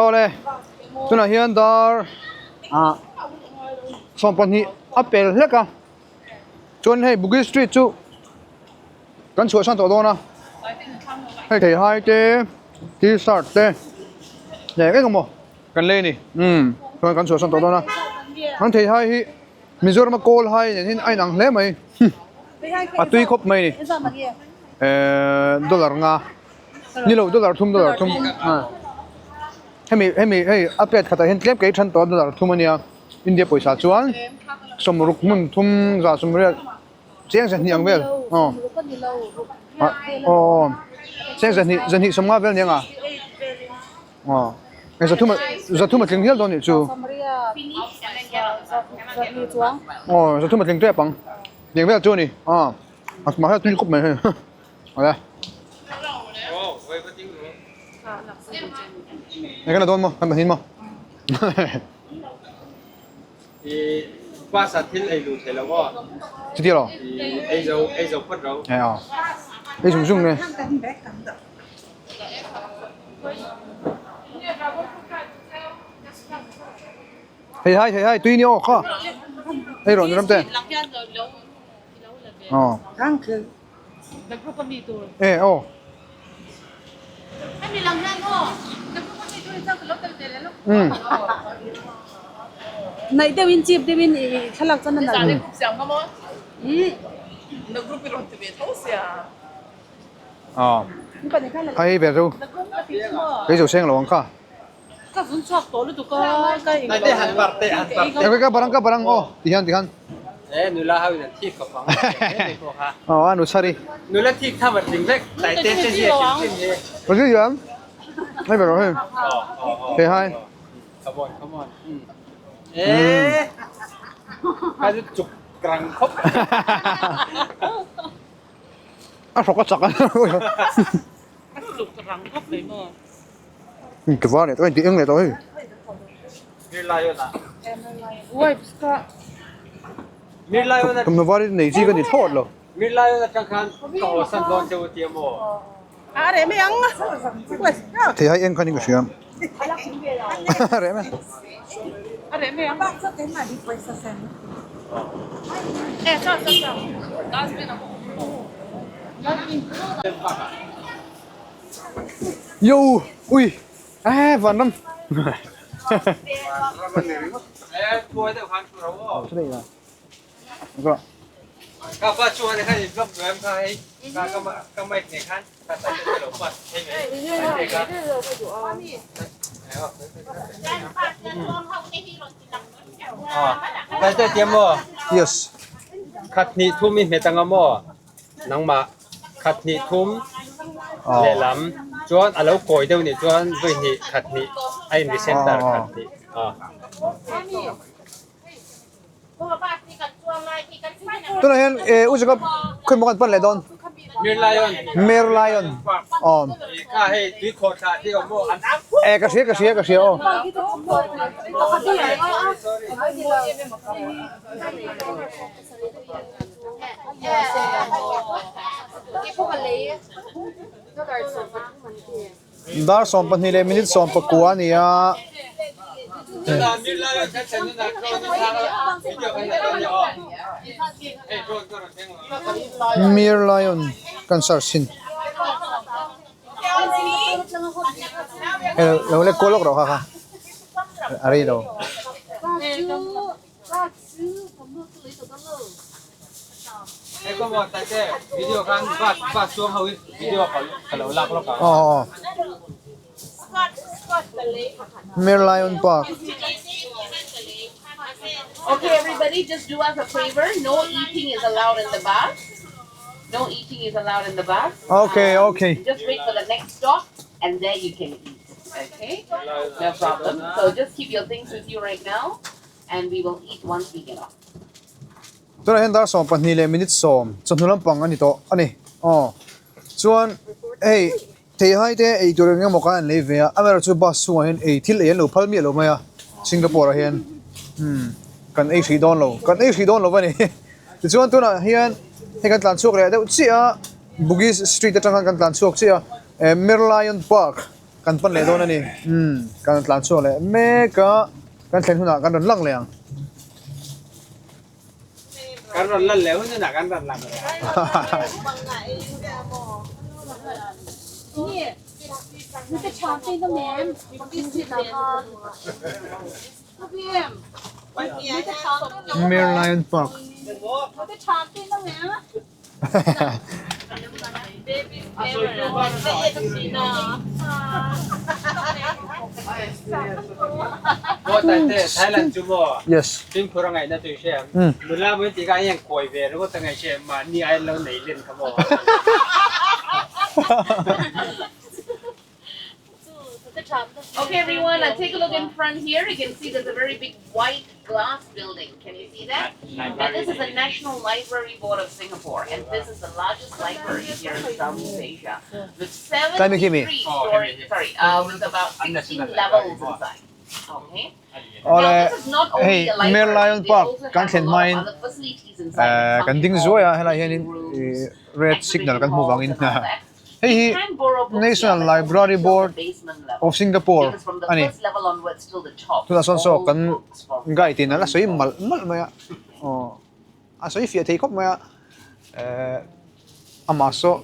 S4: Aw le tunah hian dar ah 12 a pel hlek a chuan hei Bugis street chu. Kan chhuahsan tawh dawn a, hei theihai te, t-shirt te leh eng emaw kan lei a ni. Umm chuan kan chhuahsan tawh dawn a, an theihai hi Mizoram a kawl hai nen hian a inang hle mai, a tui khawp mai a ni. Ehh dollar nga ni lo dollar thum dollar thum hemi hemi hei a plate khatah hian tlem kei then tawh a dollar thum a nia India pawisa chuan sawmruk hmun thum za sawmriat. Cheng zahnih ang vel aw aw cheng zahnih zahnih sawmnga vel nia nga aw hei zathum zathum a tling hial dawn nih chu aw zathum a tling tep ang tling vel chu a ni aw a mahse a tui khawp mai hei awle eng kan la dawn maw kan pahnih maw.
S1: I bus ah thil ei luh thei lo aw.
S4: Chuti lo.
S1: I ei zo ei zo phawt ro.
S4: E aw. Ei zung zung nge. Hei hai hei hai tui ni aw kha. Ei rawh ni ram te. Aw. E aw. Umm.
S3: Naih deuhin chip deuhin i thlalak chuan a nalh.
S4: Aw. Hei ve chu. Kei zo seng lo ang kha. Eng ka barang ka barang aw tihian tikhan.
S1: E nula ho in an thik khawp ang
S4: Aw a nu chhari.
S1: Nula thik tham a tling vek tlai te che hi a hrim hrim hi.
S4: Ka zui hiam. Hei ber hei. Hei hai.
S1: Come on come on. E ka chu chuk rang khawp.
S4: A hrawk a chak a.
S3: A chuk rang khawp mai maw.
S4: Ka va leh tawh hei tih eng leh tawh hei. Thawmhnaw var hi nei chi ka ni thlawt lo. Thei hai eng khan in ka hria. A reh mai. Yo ui eh vanram
S1: Taite tiam maw?
S4: Yes.
S1: Khat hnih thum i hmet anga maw? Nangmah khat hnih thum lehlam chuan a lo kawi deuh nih chuan vawi hnih khat hnih a in recenter khat hnih.
S4: Tunah hian eh u Jacob khawi maw kan pan leh dawn?
S1: Merlion.
S4: Merlion. Awm.
S1: Kha hei tui khawh thla te awm maw?
S4: Eh ka hria ka hria ka hria aw. Dar 12 leh minute 19 a ni a. Merlion kan search thin. Lo lek kual lawk rawh kha kha a rei lo. Aw Merlion Park.
S3: Okay everybody just do us a favor no eating is allowed in the bus no eating is allowed in the bus
S4: Okay okay.
S3: Just wait for the next stop and there you can eat okay no problem so just keep your things with you right now and we will eat once we get off.
S4: Tunah hian dar 12 leh minute 10 chawhnu lampang a ni tawh a ni. Aw chuan hei theihai te ei tur eng emaw khan an lei ve a, amaherawhchu bus chhungah hian ei thil ei an lo phal miah lo mai a, Singapore ah hian umm kan ei hrih dawn lo, kan ei hrih dawn lo a ni. Tichuan tunah hian hei kan tlan chhuak leh deuh chiah a, Bugis street atang khan kan tlan chhuak chiah a, eh Merlion Park kan pan leh dawn a ni. Umm kan tlan chhuak leh mek a. Kan thlen hunah kan rawn lang leh ang.
S1: Kan rawn lan leh hun hunah kan rawn lang leh ang.
S4: Merlion Park. Yes.
S3: Okay everyone, uh, take a look in front here. You can see there's a very big white glass building. Can you see that? And this is the National Library Board of Singapore, and this is the largest library here in Southeast Asia, with 73 story, sorry, uh, with about 16 levels inside. Okay.
S4: Awle, hei Merlion Park kan thlen hmain eh kan ding zuai a helai hianin ih red signal kan hmuh vangin hei hi National Library Board of Singapore a ni tunah sawn saw kan guide in a la sawi malh malh mai a aw a sawi fiah thei khawp mai a eh amah saw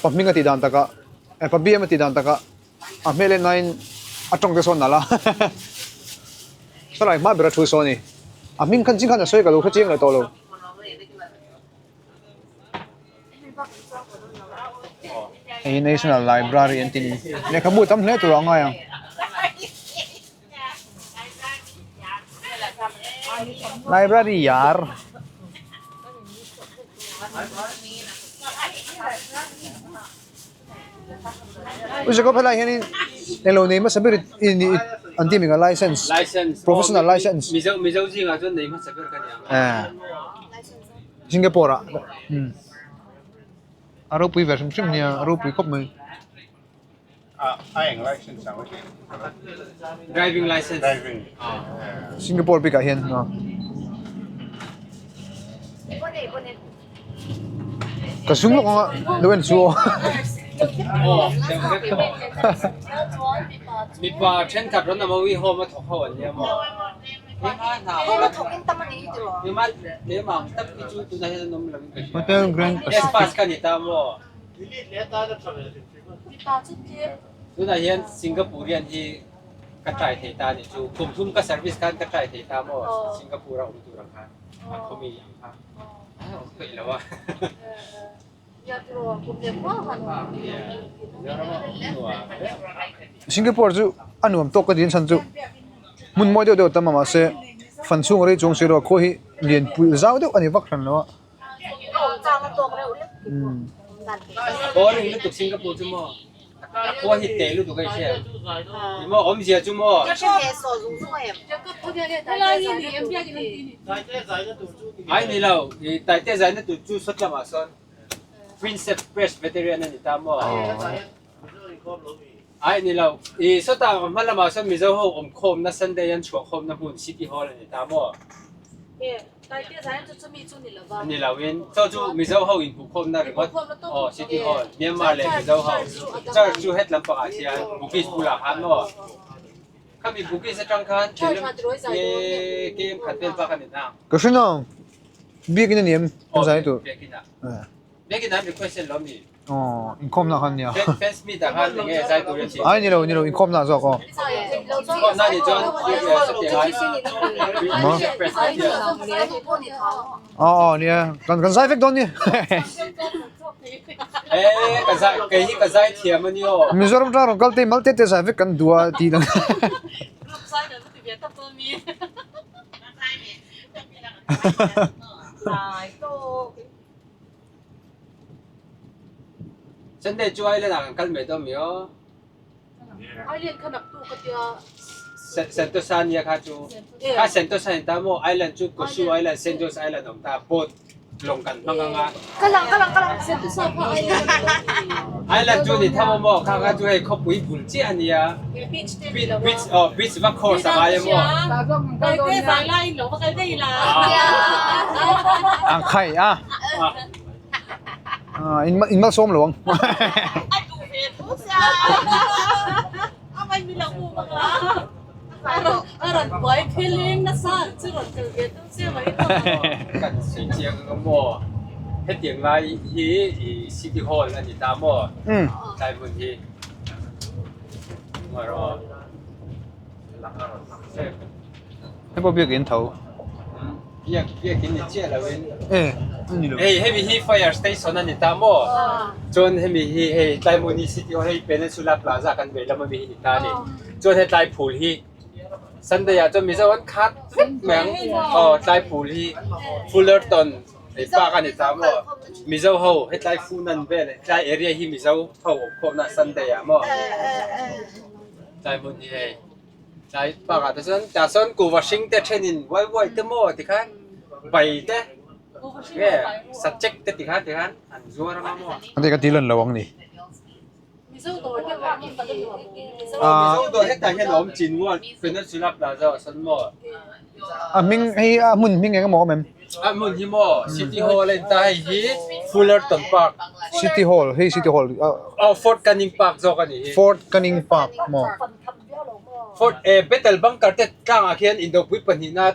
S4: pa hming a tih dan takah eh pa B_M a tih dan takah. A hmel en aiin a tawng te sawn nalh a, saw lai hma ber a thu saw a ni. A hming khan ching khan a sawi ka lo hre chiang leh tawh lo. Hei National Library an ti ni. Lehkhabu tam hle tur a ngai ang. Library yar. U Jacob helai hianin englo nei hmasa ber i ni an tih mingah license professional license
S1: Mizo Mizo zingah chuan nei hmasa ber ka ni ang
S4: eh Singapore ah umm a ropui ve hrim hrim nia a ropui khawp mai.
S1: Driving license
S4: Singapore bikah hian Ka sum lawk anga lo en chu aw.
S1: Mipa thenkhat rawn a mawi home a thawk ho an nia maw?
S4: Hotel Grand Pacific.
S1: S pass ka ni ta maw? Tunah hian Singaporean hi ka try thei ta nih chu. Kum thum ka service khan ka try thei ta maw? Singapore a awm tur ang khan a khawmi ang kha. A awm peih lo a.
S4: Singapore chu a nuam tawk ka ti chhan chu hmun mawi deuh deuh a tam a mahse fan chhung a rei chuang si lo a khua hi lianpui zau deuh a ni vak hran lo a.
S1: Prinsep Presbyterian a ni ta maw? Ai ni lo. I sawtah hma lamah sawn Mizo ho awm khawmna Sunday an chhuah khawmna hmun City Hall a ni ta maw? A ni lo in chaw chu Mizo ho inhmuh khawmna ringawt aw City Hall Myanmar leh Mizo ho Church chu het lampangah hian Bugis bulah khan maw? Khami Bugis atang khan KM khat vel bak a ni na.
S4: Ka hre nang. Biakin a ni em? Kan zai tur.
S1: Biakin ah. Biakin an request en lo mi?
S4: Aw, inkhawmna khan nia.
S1: Fans meet ah khan enge zai tur an ti.
S4: Ai ni lo, ni lo, inkhawmna zawk aw.
S1: Inkhawmna ni chuan
S4: Ma? Aw aw nia, kan kan zai vek dawn ni.
S1: Eh, ka zai, kei hi ka zai thiam a ni aw.
S4: Mizoram tang rawn kal te mal te te zai vek kan duh a ti dang.
S8: Group zai kan ti ve tak dawn mi.
S1: Sunday chu Island ah kan kal mai dawn mi aw.
S8: Island kha nak tu ka tia.
S1: Sentosa nia kha chu. Kha Sentosa in ta maw Island chu Kosu Island, Saint John's Island awm ta boat lawng kan hmang anga.
S8: Kalang kalang kalang Sentosa kha Island.
S1: Island chu ni tham maw kha kha chu hei khawpui bul chiah ania.
S8: Beach te
S1: ni lo beach oh beach va course a ngai emaw.
S8: Te zai lai in lo va kal daih la.
S4: Ang khai a. In in malsawm lo ang.
S8: A duh ve tho sia. A mai mi lo mu bawk la. A rawn buai philin nasa ang chu rawn kal ve tho sia mai tawh.
S1: Kan sawi chiang ang maw? Hetiang lai hi City Hall a ni ta maw? Tlai hmun hi.
S4: Hei pawh biakin tho.
S1: Biak biakin ni chiah lo in.
S4: Eh, ani lo.
S1: Hei hemi hi fire station ani ta maw? Chuan hemi hi hei Tlaimuni City Hall hei Peninsula Plaza kan vei lam ami hi ni ta ani. Chuan he tlai phul hi Sunday ah chuan Mizo an khat vek mai ang. Aw tlai phul hi Fullerton Hei park a ni ta maw? Mizo ho hetlai Funan vel hetlai area hi Mizo ho awm khawmna Sunday ah maw? Tlai hmun hi hei tlai park ah te chuan tah sawn kuhva hring te thenin uai uai te maw tikhan bai te nge sachek te tikhan tikhan an zuar anga maw?
S4: Ante ka ti lan lo ang ni.
S8: Mizo dawr te pawh hi kan nuam
S1: Mizo dawr hetah hian a awm Chinmual Peninsula Plaza ah sawn maw?
S4: A hming hei a hmun hming eng emaw a awm em?
S1: A hmun hi maw City Hall a inta hei hi Fullerton Park.
S4: City Hall hei City Hall
S1: Aw Fort Canning Park zawk a nih hi.
S4: Fort Canning Park maw?
S1: Fort eh Bethel Bunker te tlangah khian Indopui pahnihna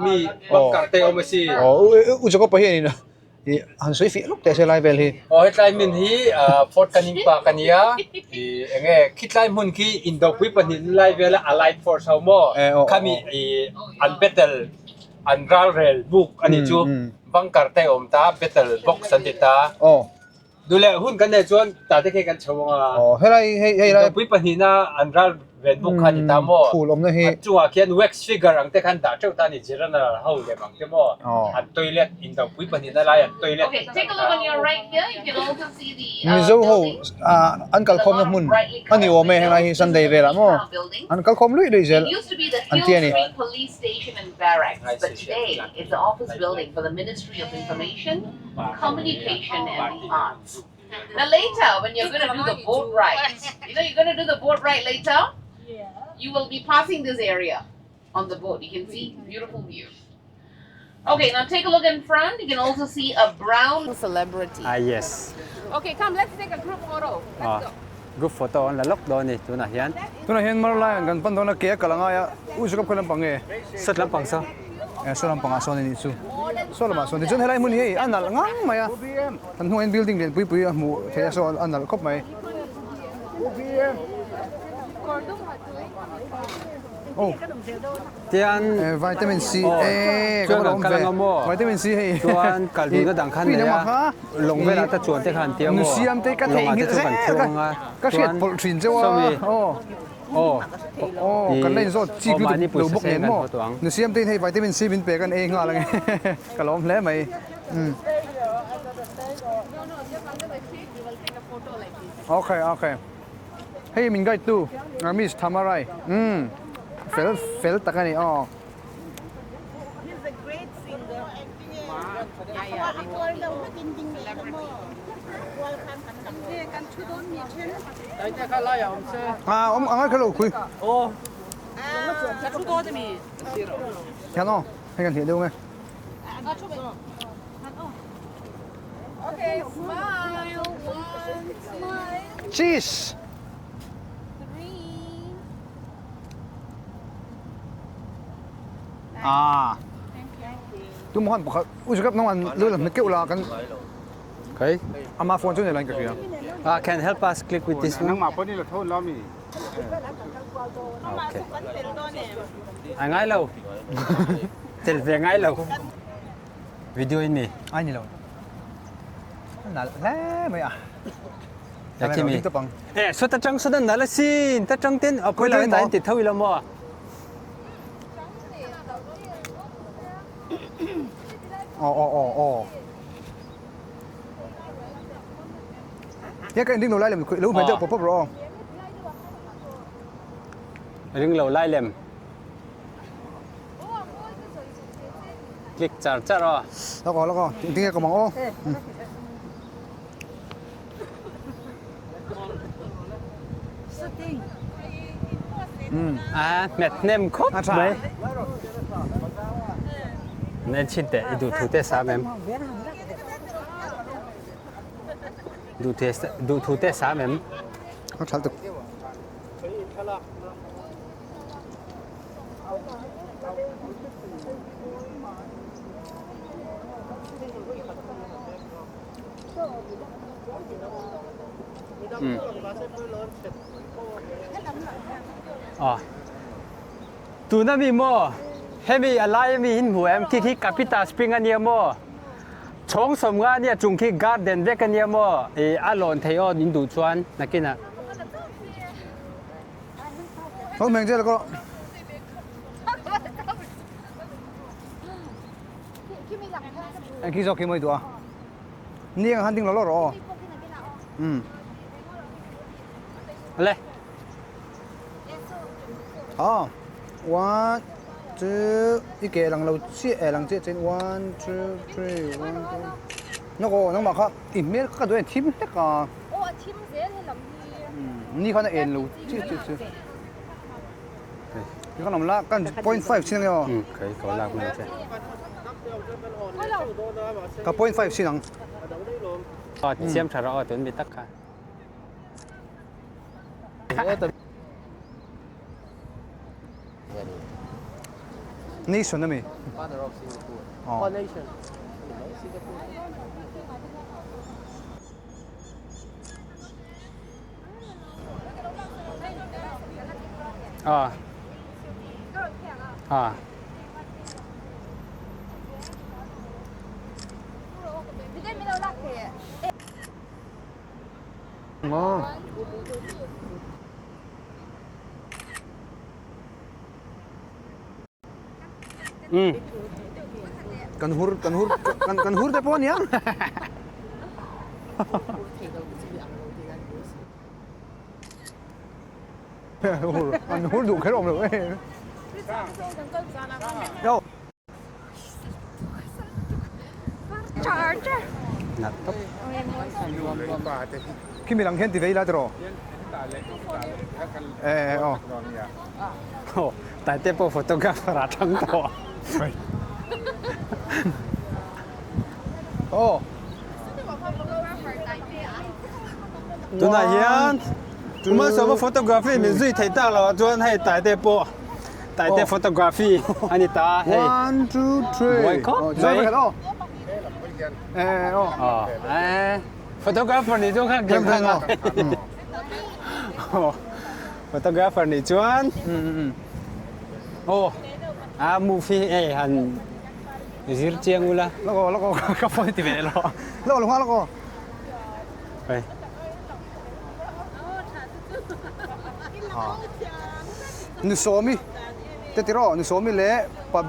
S1: mi bunker te a awm a si.
S4: Aw u Jacob pa hian Ih han sawi fih lawk teh se lai vel hi.
S1: Aw hetlai hmun hi Fort Canning Park a nia ih eng nge khitlai hmun khi indopui pahnih lai vela Allied Force ho maw khami ih an battle an ralrel buk a nih chu bunker te a awm ta battle box an ti ta duh leh hun kan neih chuan tah te khi kan chho ang a indopui pahnihna an ral Red book kha ni ta maw?
S4: Phul awmna hi.
S1: A chungah khian wax figure ang te khan dah teuh ta ni General ho lem ang te maw? An toilet indopui pahnihna lai an toilet.
S3: Okay, take a look on your right here. You can also see the uh,
S4: Mizo ho
S3: building.
S4: an kalkhawmna
S3: A lot of
S4: hmun
S3: brightly
S4: a ni awm e
S3: colored
S4: helai hi
S3: windows.
S4: Sunday
S3: This is a
S4: velah
S3: police
S4: maw?
S3: car building.
S4: An kalkhawm luih luih zel
S3: It used to be the
S4: an
S3: Hill
S4: ti a ni.
S3: Street Police Station and Barracks, but today it's the office building for the Ministry of Information, Communication and the Arts. Now later, when you're going to do the boat ride, you know you're going to do the boat ride later?
S8: Yeah.
S3: You will be passing this area on the boat. You can see beautiful view. Okay, now take a look in front. You can also see a brown celebrity.
S1: Ah yes.
S3: Okay, come, let's take a group photo. Let's go.
S1: Group photo an la lawk dawn a ni tunah hian.
S4: Tunah hian Merlion kan pan dawn a ke a kal a ngai a, u chu ka khawi lampang nge?
S1: Sawt lampang saw.
S4: Eh saw lampangah sawn a nih chu. Saw lamah sawn tichuan helai hmun hi hei a nalh ngang mai a, kan hnungah hian building lian pui pui a hmuh theih a saw a nalh khawp mai. Oh.
S1: Tian
S4: vitamin C e
S1: chuan kan kal anga maw
S4: vitamin C hei
S1: chuan kal duhna dang khan nei a lawng velah te chuan te khan tia maw
S4: siam te ka
S1: lawngah te chu kan chuang a
S4: ka hriat pawlh thin cheu a aw
S1: aw
S4: aw kan la inzawt chik lutuk lo bawk nen maw nu siam te in hei vitamin C min pe kan ei nghal ange ka lawm hle mai okay okay Hei min guide tu Miss Thamarai umm fel fel tak a ni aw. A awm ang a kha lo khui. Hian aw hei kan hliah deuh ang e.
S8: Okay, smile. One, two,
S4: Cheese.
S8: three.
S4: Ah. Tu mo han pakhat u jakap nong an lu lam keuh la kan
S1: Okay.
S4: Ama phone chu nei lain ka hria.
S1: Ah, can help us click with this one.
S6: Nangmah pawh ni la tho la mi.
S1: Okay. A ngai lo. Tel ve ngai lo. Video in mi.
S4: Ai ni lo. Nal hle mai a.
S1: Ya khi mi. Eh, so ta chang so dan nal sin. Ta chang ten a poi la ta ti tho ila mo.
S4: Aw aw aw aw. Ya ka ring lo lai lem lo hmel deuh pawp pawp rawh aw.
S1: Ring lo lai lem. Click char char aw.
S4: Lak aw lak aw. Ting ting e ka mang aw.
S1: A hmet hnem khawp mai. Nen chin teh i duh thu te sam em? Duh te duh thu te sam em?
S4: A thal tuk.
S1: Tuna mi maw hemi a lai ami in hmu em khi khi Capita Spring ania maw chhawng sawmnga ania chung khi garden vek ania maw ih a lawn thei aw in duh chuan nakinah.
S4: Ho meng zel ko. Anh khi zo khi mới đùa. Ni ang han ding lo lo ro. Um.
S1: Le.
S4: Oh. One, two, i ke lang lo chi e lang chi chin one, two, three, one, two. Nó ko nang ma kha i mel ka do thim hlek a.
S8: Oh, a thim zel he lam hi.
S4: Ni khan a en lo chi chi chi. Cái con nằm la kan 0.5 sin ang yo.
S1: Kai ko lak mai che.
S4: Ka 0.5 sin ang.
S1: Aw siam tha rawh aw tun mi tak kha.
S4: Nation ami.
S9: Father of Singapore.
S4: Oh.
S9: Nation. Singapore.
S1: Ah. Ah.
S4: Maw. Kan hur kan hur kan kan hur te pawh a niang. Hur an hur duh kher awm lo e. Yo. Khi mi lang hian ti ve ila tiraw? Eh aw.
S1: Aw, Taite pawh photographer ah thang tawh.
S4: Aw.
S1: Tunah hian Malsawma photography min zui thei tak lo ah chuan hei Taite pawh Taite photography a ni ta hei.
S4: One, two, three.
S1: Buai khawp mai.
S4: Eh aw.
S1: Aw, eh photographer nih chuan kha game kha. Aw. Photographer nih chuan aw a move hi hei han zir chiang ula.
S4: Lawk aw lawk aw ka phone ti ve lo. Lawk lo lawk aw.
S1: Hei.
S4: Nu sawmi te tiraw nu sawmi leh pa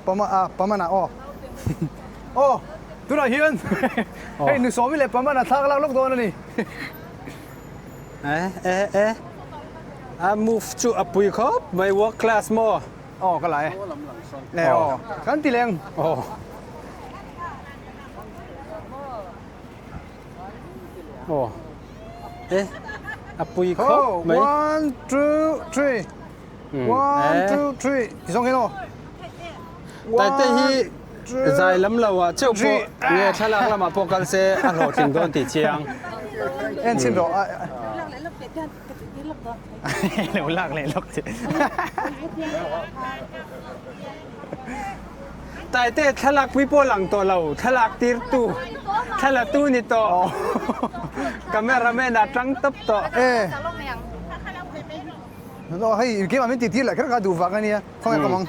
S4: pama a pamana aw aw tunah hian hei nu sawmi leh pamana thlak lak lawk dawn a ni.
S1: Eh eh eh a move chu a pui khawp mai work class maw?
S4: Aw ka la e. Le aw kan ti leng.
S1: Aw. Aw eh a pui khawp mai.
S4: One two three. One two three ti zawng hian aw.
S1: Taite hi zai lam lo ah cheuh pawh nge thlalak lamah pawh kal se a hlawhtling dawn tih chiang.
S4: En chhin rawh. Lo lak leh lawk che.
S1: Taite thlalak pui pawh lang tawh lo thlalak tir tu thlalak tu ni tawh cameraman ah tang tawp tawh.
S4: No hei game ah min ti tir leh kher kha duh vang ania khawnge ka mang.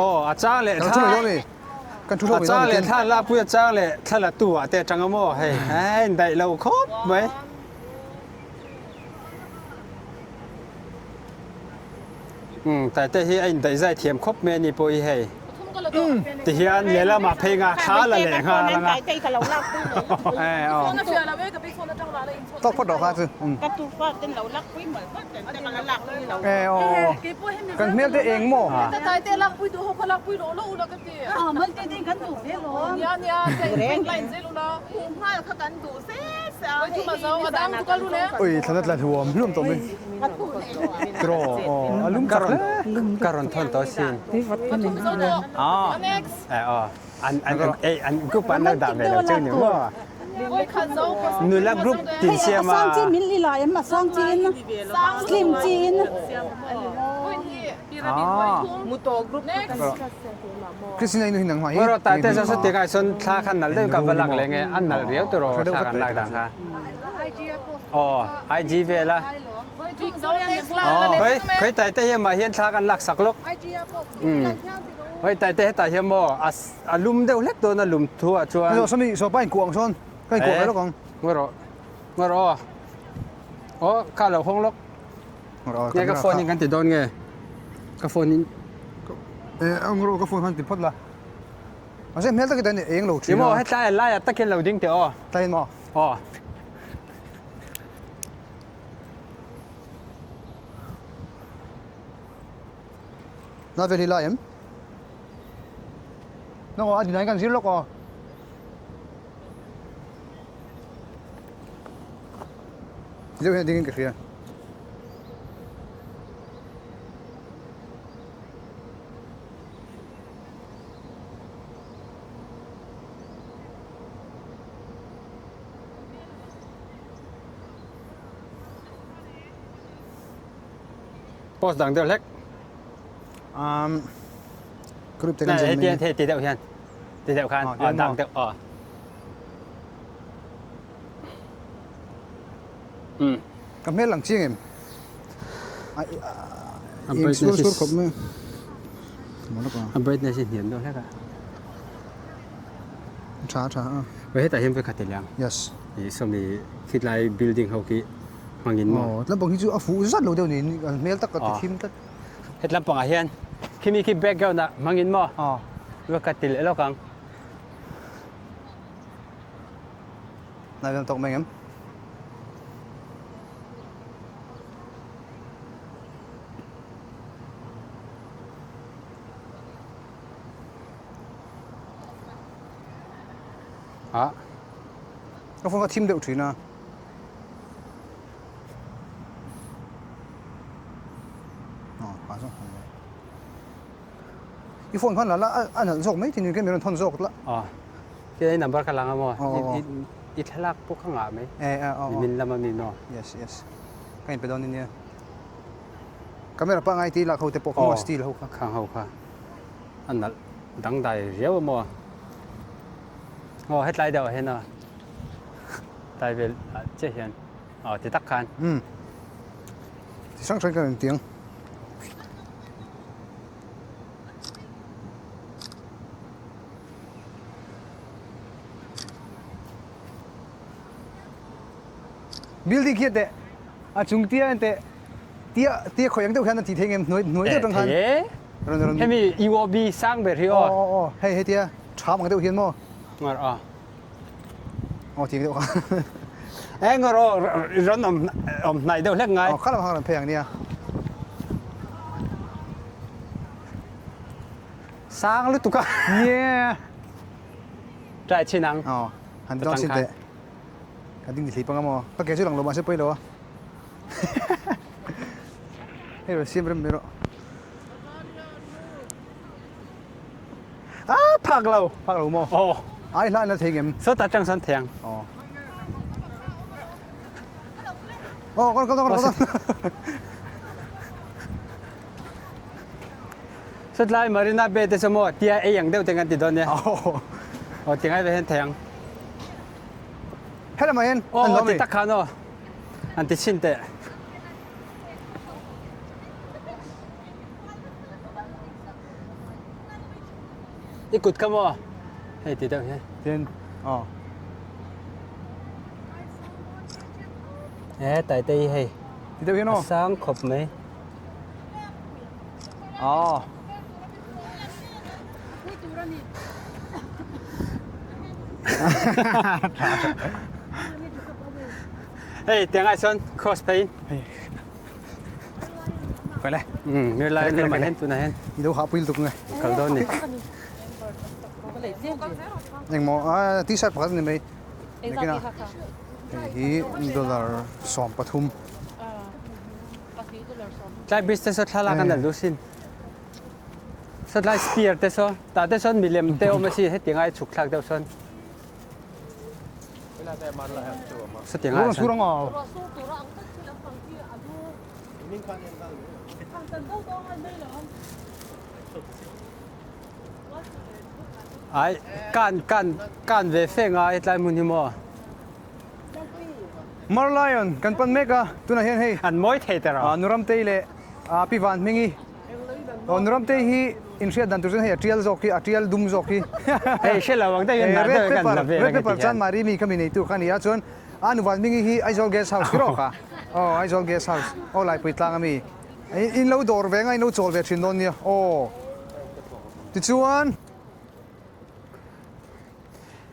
S1: Aw a chang leh
S4: thla kan thu
S1: a chang leh thla la pui a chang leh thla la tu ah te atang a maw hei a in daih lo khawp mai. Umm taite hi a in daih zai thiam khawp mai ani pawh hi hei. Tihian lehlamah phei nga thla la leh nghal anga.
S4: Tawk phawt rawh kha chu. Kan hmel te eng maw? Ui thlan a tla hluam hluam tawh mai. Tiraw aw a lum chak hle.
S1: Ka rawn thawn tawh asin. An an ei an group an lo dah ve lo chu ni maw? Nula group tin siam a.
S8: Asang chi min i lai em asang chi in slim chi in.
S4: Christina inu hi nangmah hi.
S1: Ro tai te so ti kai son thla khan nal deuh ka va lak le nge an nal riau tu ro thla kan lak dan kha. Oh IG ve la. Khoi khoi tai te hi ma hian thla kan lak sak lok. Hei taite hetah hian maw a a lum deuh hlek dawn a lum thu ah chuan.
S4: Hei sawmi saw pa in kuah ang sawn ka in kuah ve lawk ang.
S1: Ngawi rawh ngawi rawh aw aw kha lo hawng lawk. Nge ka phone in kan ti dawn nge ka phone in.
S4: Eh ngawi rawh ka phone khan ti phawt la. Mahse hmel tak hi tan eng lo thin a.
S1: Emaw hetlai laiah tak hian lo ding teh aw.
S4: Tlai in maw?
S1: Aw.
S4: Na vel hi lai em? Nang aw a dinai kan zir lawk aw. Deuh hian dingin ka hria.
S1: Post dang deuh hlek.
S4: Um, group te kan zen
S1: mai. Hei ti deuh hian. Ti deuh khan. Oh, dang deuh. Oh.
S4: Um. Ka hmel lang chiang em? A brightness is khop mai.
S1: A brightness is hniam deuh hlek a.
S4: Tha tha a.
S1: Wei hetah hian vekhat i liang.
S4: Yes.
S1: I sawmi khitlai building ho khi hmangin maw?
S4: Aw, tlampang hi chu a fuh zat lo deuh niin an hmel tak a ti thim tlat.
S1: He tlampangah hian khimi khi background ah hmangin maw?
S4: Aw.
S1: Va ka ti leh lawk ang.
S4: Nai vel tawk mai ngem?
S1: Ah.
S4: Ka phone kha thim deuh thin a. I phone khan la la a nalh zawk mai thin in min rawn thawn zawk la.
S1: Aw. Ke number kha lang a maw? I thlalak pawh kha ngah mai.
S4: Eh eh aw.
S1: Min lam a mi maw?
S4: Yes yes. Ka in pe dawn ania. Camera pangai ti lak ho te pawh kha maw steel ho kha.
S1: Khang ho kha. A nalh dangdai riau a maw? Aw hetlai deuh ah hian aw. Tai vel ah chiah hian aw ti tak khan.
S4: Um. Chi hrang hrang kan intiang. Building khi teh a chung tia en teh tia tia khawi ang deuh hian a tih theih ngem hnuai hnuai deuh atang khan rawn rawn
S1: Hemi UOB sang ber hi aw.
S4: Aw aw aw hei hetia tham ang deuh hian maw.
S1: Ngar a.
S4: Aw tih ang deuh kha.
S1: E ngar aw rawn awm awm hnaih deuh hlek ngai.
S4: Aw kha lam kha rawn phei ang nia.
S1: Sang lutuk a.
S4: Nia.
S1: Try chin ang.
S4: Aw han ti dawn chin teh. Ka ding thei panga maw? Ka ke chu lang lo mahse pawi lo a. Hei rawn siam rem mai rawh.
S1: Ah phak lo.
S4: Phak lo maw?
S1: Aw.
S4: Ai hla an la thei ngem?
S1: Sawtah tang sawn thei ang.
S4: Aw. Aw kal kal kal kal.
S1: Sawtlai Marina Bay te chu maw tia ei ang deuh te kan ti dawn nia. Aw ti ngai ve hian thei ang.
S4: Helama hian
S1: an lawm e. Aw ti tak khan aw. An ti chhin teh. I kut kha maw? Hei ti deuh hian.
S4: Tin aw.
S1: E taite hi hei.
S4: Ti deuh hian aw.
S1: A sang khawp mai.
S4: Aw.
S1: Hei tiang ai chuan cross phei.
S4: Phải le.
S1: Um mir lai lamah hian tunah hian.
S4: I lo hah pui lutuk nge.
S1: Kal dawn ni.
S4: Engmaw a t-shirt pakhat a ni mai. Nakinah hei hi dollar 13.
S1: Tlai bridge te saw thlalak an la lu sin. Saw tlai spear te saw tah te sawn milem te awm a si heti ngai chhuk thlak deuh sawn. Sawti ngai sawn. Ai kan kan kan ve fe nga hetlai hmun hi maw.
S4: Merlion kan pan mek a tunah hian hei
S1: an mawi thei ta ro.
S4: Nuramtei leh Pi Van Hmingi aw Nuramtei hi inhriat dan tur chuan hei a tial zawk hi a tial dum zawk hi
S1: hei hre lo ang deuh hian nar deuh kan la vel
S4: Red Pepper chuan Mari mi kha mi neitu kha a ni a chuan a nu Van Hmingi hi Aizawl Guest House khi rawk a aw Aizawl Guest House aw Laipui tlang a mi in lo dawr ve nga in lo chawl ve thin dawn nia aw tichuan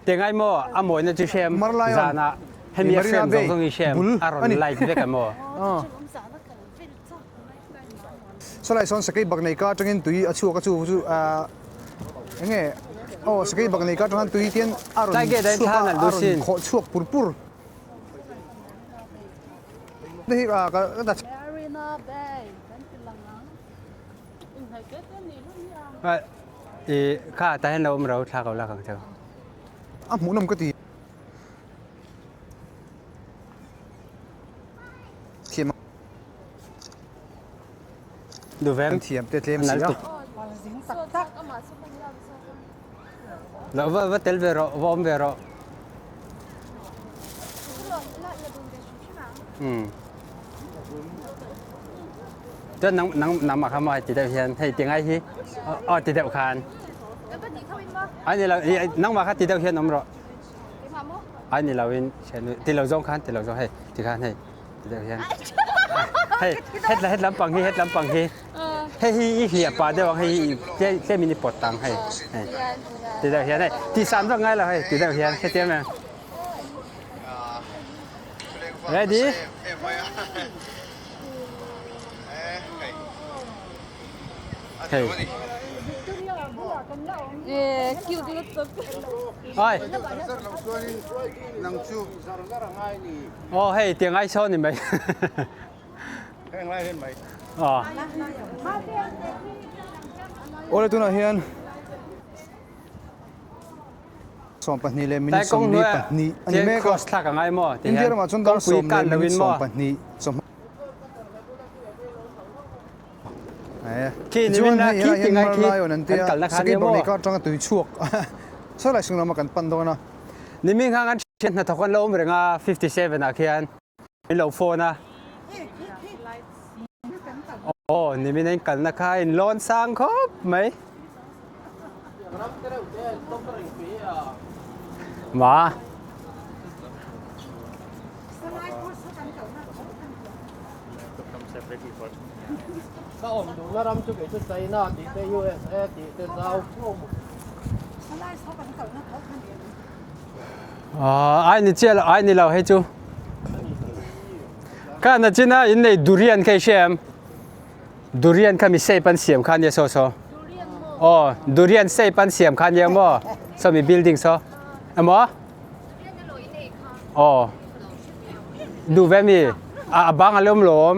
S1: Tengai maw a mawina chu hrem zanah hemi a hrem zawng zawng hi hrem a rawn light vek a maw.
S4: Sawlai sawn sakei bak nei ka atangin tui a chhuak a chu chu enge aw sakei bak nei ka atang tui tian a rawn chhuak a a rawn khawh chhuak pur pur. Hei ka ka
S1: I kha tah hian lo awm ro thla ko lak ang cheu.
S4: A hmuhnawm ka ti. Thiam a.
S1: Duvem.
S4: Kan thiam te tlem si a.
S1: Lo va va tel ve rawh, va awm ve rawh. Um. Chuan nang nang nangmah kha maw ti deuh hian hei ti ngai hi aw ti deuh khan. Ai ni lo nangmah kha ti deuh hian awm rawh. Ai ni lo in ti lo zawng khan ti lo zawng hei ti khan hei ti deuh hian. Hei het het lampang hi het lampang hi. Hei hi i hliah pah deuh ang hei hi tlem in i pawt tang hei. Hei ti deuh hian hei ti san vak ngai lo hei ti deuh hian hetiang em. Ready? Hei. Oi. Oh hei tiang ai sawn ni mai. Aw.
S4: Awle tunah hian 12 leh minute 22 a ni mek a. India ramah chuan dar 10 leh minute 12 chawhma Tichuan hei helaiah hian Merlion an tia Sakei Baknei kar atanga tui chhuak sawlai chung lama kan pan dawn a.
S1: Nimin khan kan thian hnathawk an lo awm reng a 57 ah khian min lo phone a. Aw nimin a in kalna kha a in lawn sang khawp mai. Ma.
S9: Ka awm duhna ram chu kei chu China tih te USA tih te zau
S1: Ai ni chiah lo ai ni lo hei chu. Ka na china in nei durian kha i hria em? Durian kha mi shape an siam kha nia saw saw. Aw durian shape an siam kha nia maw? Saw mi building saw. Emaw? Aw. Duh ve mi? A bang a lawm lawm.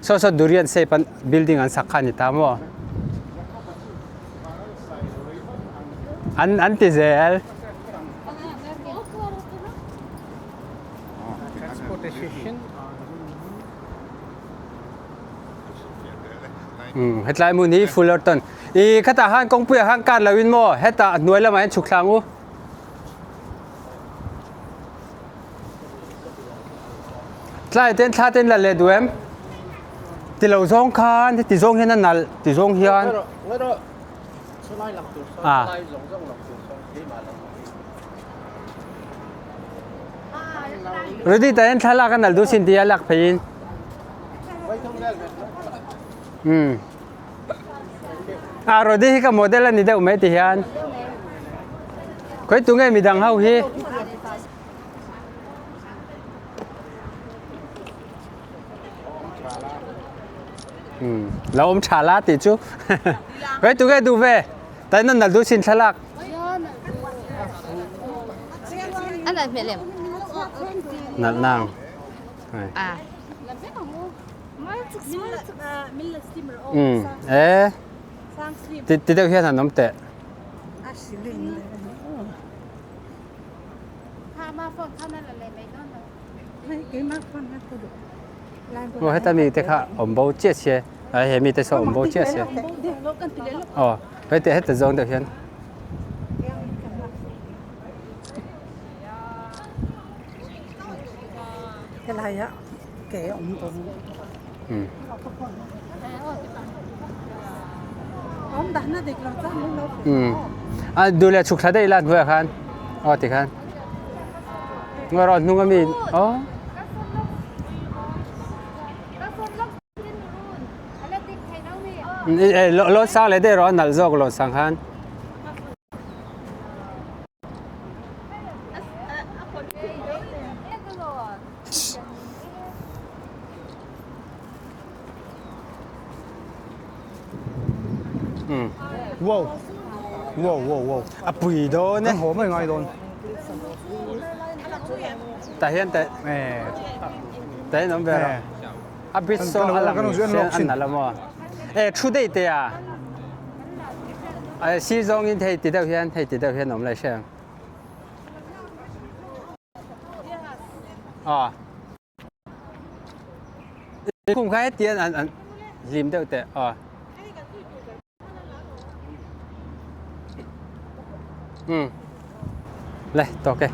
S1: Saw saw durian shape an building an sak kha ni ta maw? An an ti zel. Hetlai hmun hi Fullerton. I khatah khan kawngpuiah khan kar loin maw hetah a hnuai lamah hian chhuk thlang u. Tlai ten thla ten la leh duh em? Ti lo zawng khan heti zawng hian a nalh ti zawng hian. Ah. Rudy ta hian thlalak a nalh duh sin tia lak pheiin. Um. Ah Rudy hi ka model a ni deuh mai ti hian. Khawi tu nge midang ho hi? Um, lo awm tha la tih chu. Khawi tu nge duh ve? Ta hian a nalh duh sin thlalak.
S8: A nalh hmel em?
S1: Nalh nang.
S8: À.
S1: Ừ, ê. Ti ti deuh hian han awm teh. Aw heta mi te kha awm bo chiah sia ai he mi te saw awm bo chiah sia aw hete heta zawng deuh hian a duh leh chhuk thla daih ila hnuaiah khan aw tikhan Ngaw rawh hnung ami aw. Lawt sang leh daih rawh a nalh zawk lawt sang khan.
S4: Wow. Wow, wow, wow.
S1: A pui dawn e.
S4: Kan haw mai ngai dawn.
S1: Ta hian te. Ta hian awm ve rawh. A bridge saw a lang an nalh a maw. E thu daih te a. A sir zawngin hei ti deuh hian hei ti deuh hian awm lai hria ang. Aw. Kum kha hetian an an hlim deuh teh aw. Um. Le tawk e.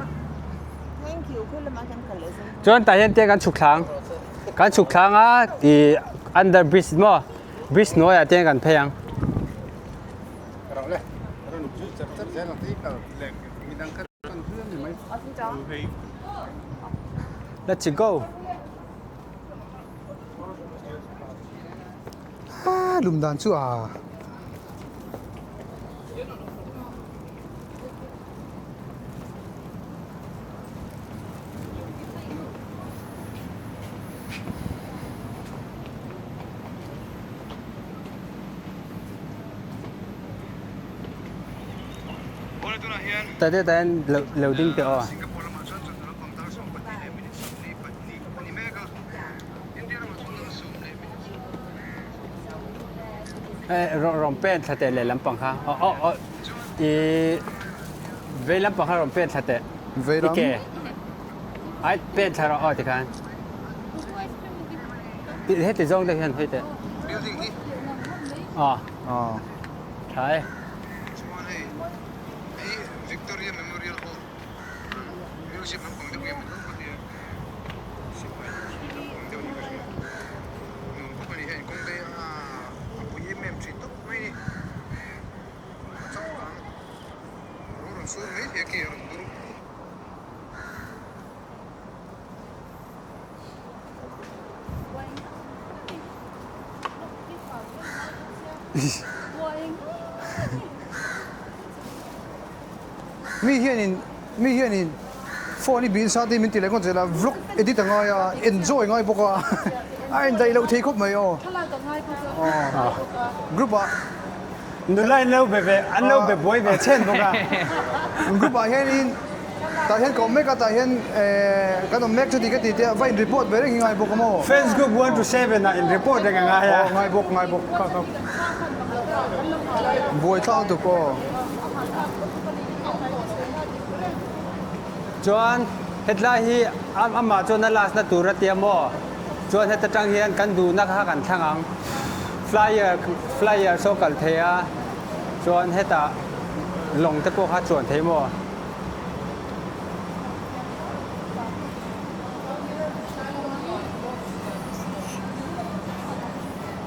S1: Chuan tah hian te kan chhuk thlang. Kan chhuk thlang a ti under bridge maw bridge hnuaiah te kan phei ang. Let's go.
S4: Ah, lum dan chu a.
S1: Ta te tan lo ding te aw. Rawn pen thla teh leh lampang kha aw aw aw i vei lampang kha rawn pen thla teh
S4: Vei lam
S1: i ke ai pen thla rawh aw tikhan heti zawng te hian hawi teh aw
S4: aw
S1: tha e.
S4: Seki a rawn dur. Mi hianin mi hianin phone hi bin sa te min ti leh ngawt zel a vlog edit a ngai a enjoy a ngai bawk a a indaih loh thei khawp mai aw aw group ah
S1: Nula in lo be ve an lo be buai ve chhen bawk a.
S4: Group ah hianin tah hian ka awm mek a tah hian eh kan awm mek chuti ka ti te a va in report ve reng hi ngai bawk a maw.
S1: Fans group 1 to 7 ah in report reng a ngai a.
S4: Aw ngai bawk ngai bawk kha kha buai thlak lutuk aw.
S1: Chuan hetlai hi amah chuan a last na tur a tia maw? Chuan heta tang hian kan duhna kha kan thlang ang. Flyer flyer saw kal thei a, chuan hetah lawng te pawh kha chuan thei maw?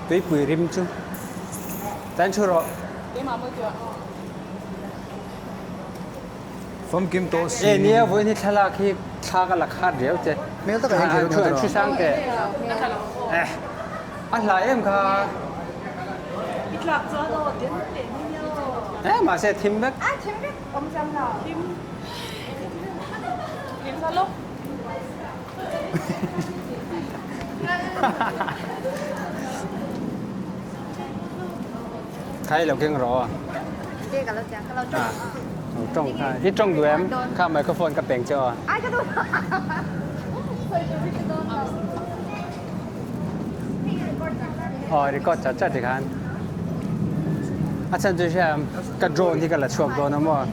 S1: Tuipui rim chu tan thu rawh.
S4: Famkim tawh si.
S1: E nia vawiin hi thlalak hi thla ka la khat riau che.
S4: Hmel takah hian thei
S1: lo thu sang teh. Eh a hlai em kha.
S8: I tlak chuan aw den teh ni nia aw.
S1: Eh mahse thim vek.
S8: A thim vek awm chang lo. Thim. Thim sa lo.
S1: Khai lo keng rawh. Tawng kha i tawng duh em? Kha microphone ka peng che aw. Aw record chat chat tikhan. A chhan chu hria ka drone hi ka la chhuak dawn a maw.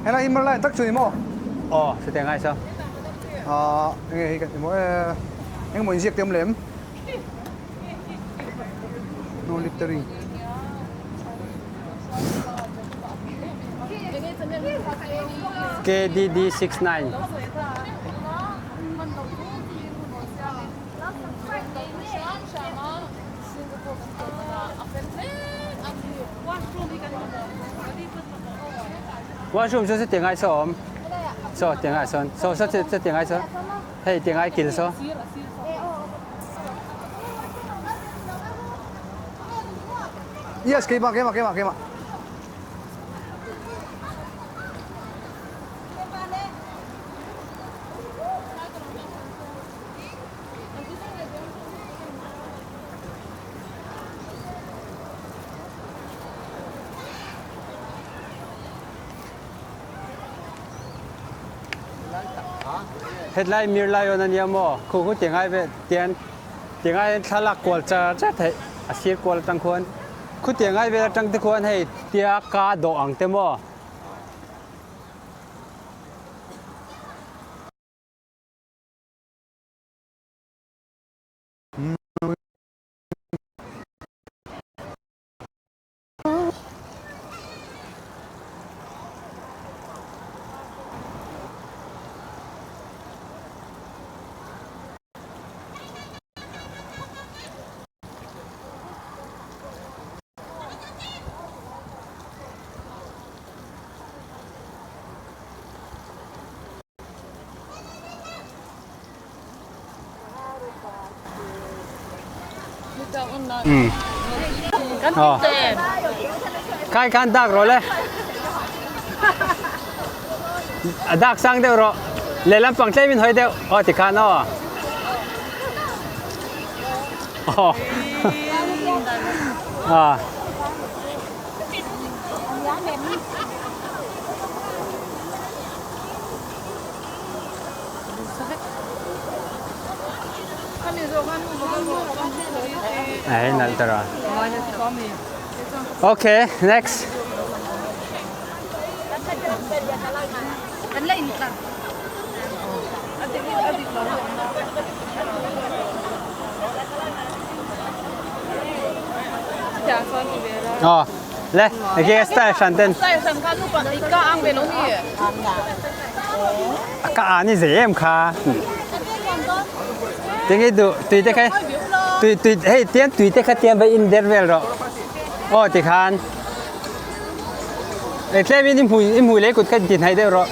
S4: Helai hi Merlion tak chu ni maw?
S1: Aw chutiang ai saw.
S4: Ah enge hi kan ti maw e engemaw inziak te awm lem? No littering.
S1: KDD 69. Washroom chu tiang ai saw awm. Saw tiang ai sawn. Saw saw tiang ai saw. Hei tiang ai kil saw.
S4: Yes, keimah, keimah, keimah, keimah.
S1: Hetlai Mirlion a nia maw? Khu khu ti ngai ve tian ti ngai thlalak kual char char theih a sir kual atang khuan khu ti ngai vel atang te khuan hei tia ka dawh ang te maw? Khai khan dak rawh le. A dak sang deuh rawh. Lehlam pang tlem in hawi deuh. Aw ti khan aw. Aw. Ah. Ai nal tara. Okay, next. Oh, le, ege style shan ten.
S8: Style shan kha nu pa ka ang ve lo ni.
S1: Ka a ni ze em kha. Tingi du tui te khai tui tui hei tian tui te kha tian va in der vel ro. Oh ti khan. E tlem in i hmui i hmui leh i kut kha ti hnaih deuh rawh.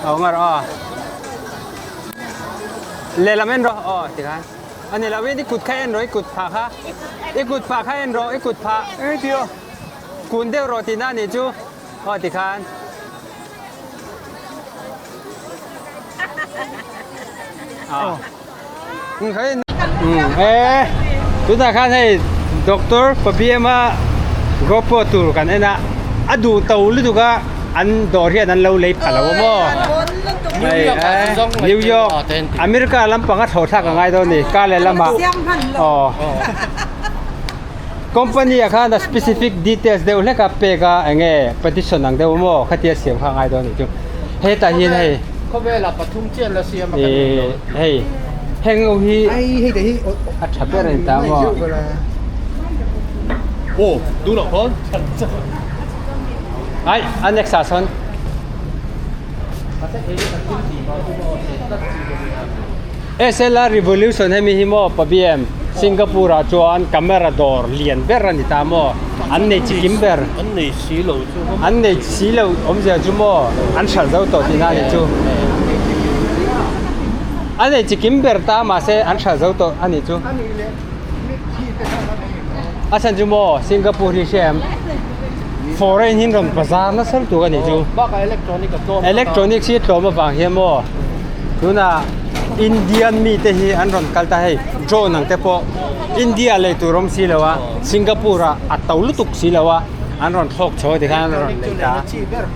S1: Aw nga rawh aw. Lehlam en rawh aw tikhan. A ni lo in i kut kha en rawh i kut phah kha. I kut phah kha en rawh i kut phah. Kun deuh rawh tihna a nih chu aw tikhan. E tunah khan hei doctor Pabiama GoPro tur kan en a a duh to lutuk a an dawr hian an lo lei pha lo a maw hei New York America lampang a thlawh thlak a ngai dawn a ni kar leh lamah aw company ah khan a specific details deuh hlek a pek a eng nge petition ang deuh maw khatia siam kha a ngai dawn a nih chu hetah hian hei
S9: Khawvela pathum chian la siam a kan nei lo.
S1: Hei heng ho hi a tha ber a ni ta maw.
S9: Aw tunah khan.
S1: Ai a next ah sawn. SLR Revolution hemi hi maw Pabiem Singapore ah chuan camera dawr lian ber a ni ta maw an nei chi kim ber
S9: an nei si lo chu
S1: an nei si lo awmzia chu maw an hralh zo tawh tihna a ni chu an nei chi kim ber ta mahse an hralh zo tawh a ni chu a chhan chu maw Singapore hi hria em foreign hi an rawn bazar nasa lutuk a nih chu
S9: bakah electronic a tlawm
S1: electronic hi a tlawm avang hian maw tunah Indian mite hi an rawn kal ta hei drone ang te pawh India lei tur awm si lo a Singapore ah a to lutuk si lo a an rawn thlawk chho a tikhan an rawn lei ta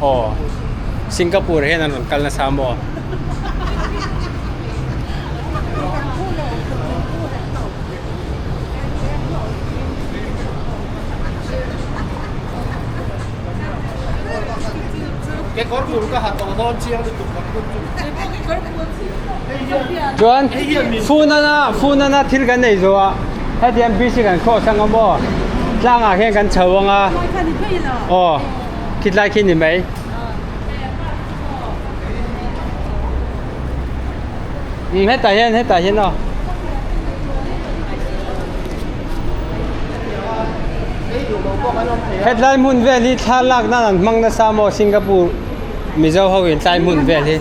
S1: aw Singapore hian an rawn kal nasa maw. Chuan phone-a phone-a thil kan nei zawh a hetiang bridge hi kan cross anga maw tlangah hian kan chho anga aw khitlai khi ni mai. Umm hetah hian hetah hian aw. Hetlai hmun vel hi thla lak nan an hmang nasa maw Singapore Mizo ho in tlai hmun vel hi.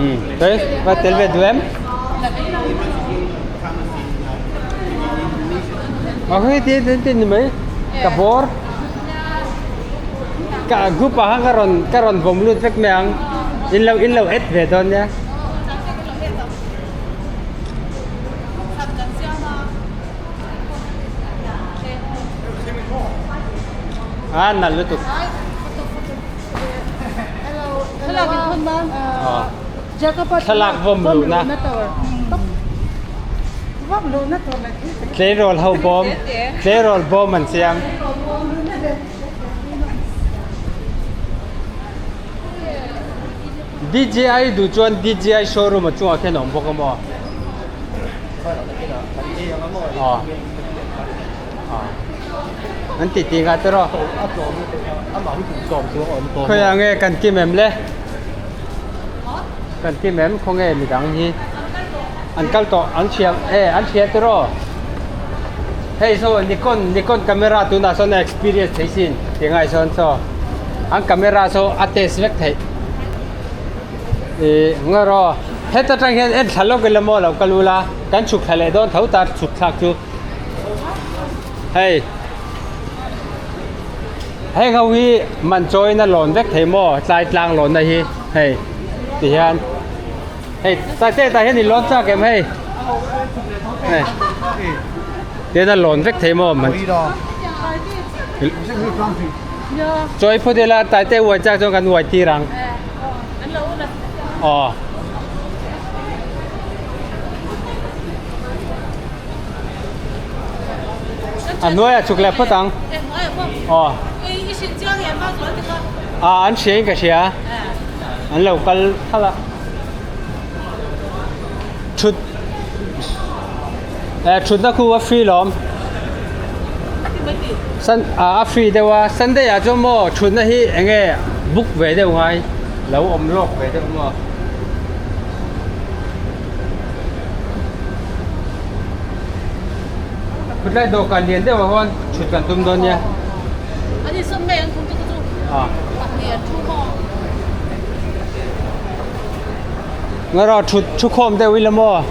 S1: Umm va tel ve duh em? A hei ti ti ti ni mai ka bawr ka group ah khan ka rawn ka rawn vawm lut vek mai ang in lo in lo add ve dawn nia. A nalh lutuk. Thlalak vawm luhna tleirawl ho bawm tleirawl bawm an siam. DJI duh chuan DJI showroom a chungah khian a awm bawk a maw? Aw. An ti ti nga tiraw? Khawiah nge kan kim em le? Kan kim em khawnge midang hi an kal tawh an hria e an hria tiraw? Hei saw Nikon Nikon camera tunah sawn a experience thei sin ti ngai sawn saw an camera saw a test vek theih ih ngaw rawh heta tang hian en thla lawk ila maw lo kal ula kan chhuk thla leh dawn tho ta chhuk thlak chu. Hei heng ho hi man chawiin a lawn vek thei maw tlai tlang lawnna hi hei ti hian hei tate tah hian i lawn chak em hei hei tihian a lawn vek thei maw man chawi phawt ila tate uai chak chuan kan uai tir ang aw. A hnuaiah chhuk leh phawt ang. Aw. A an hria in ka hria. An lo kal khalh a. Thut eh thutna khu a free lawm. Sun a free deuh a Sunday ah chuan maw thutna hi eng nge book ve deuh ngai. Lo awm lawk ve deuh maw? Khutlai dawhkan lian deuh ah khuan thut kan tum dawn nia. Ngarawh thut thu khawm deuh ila maw?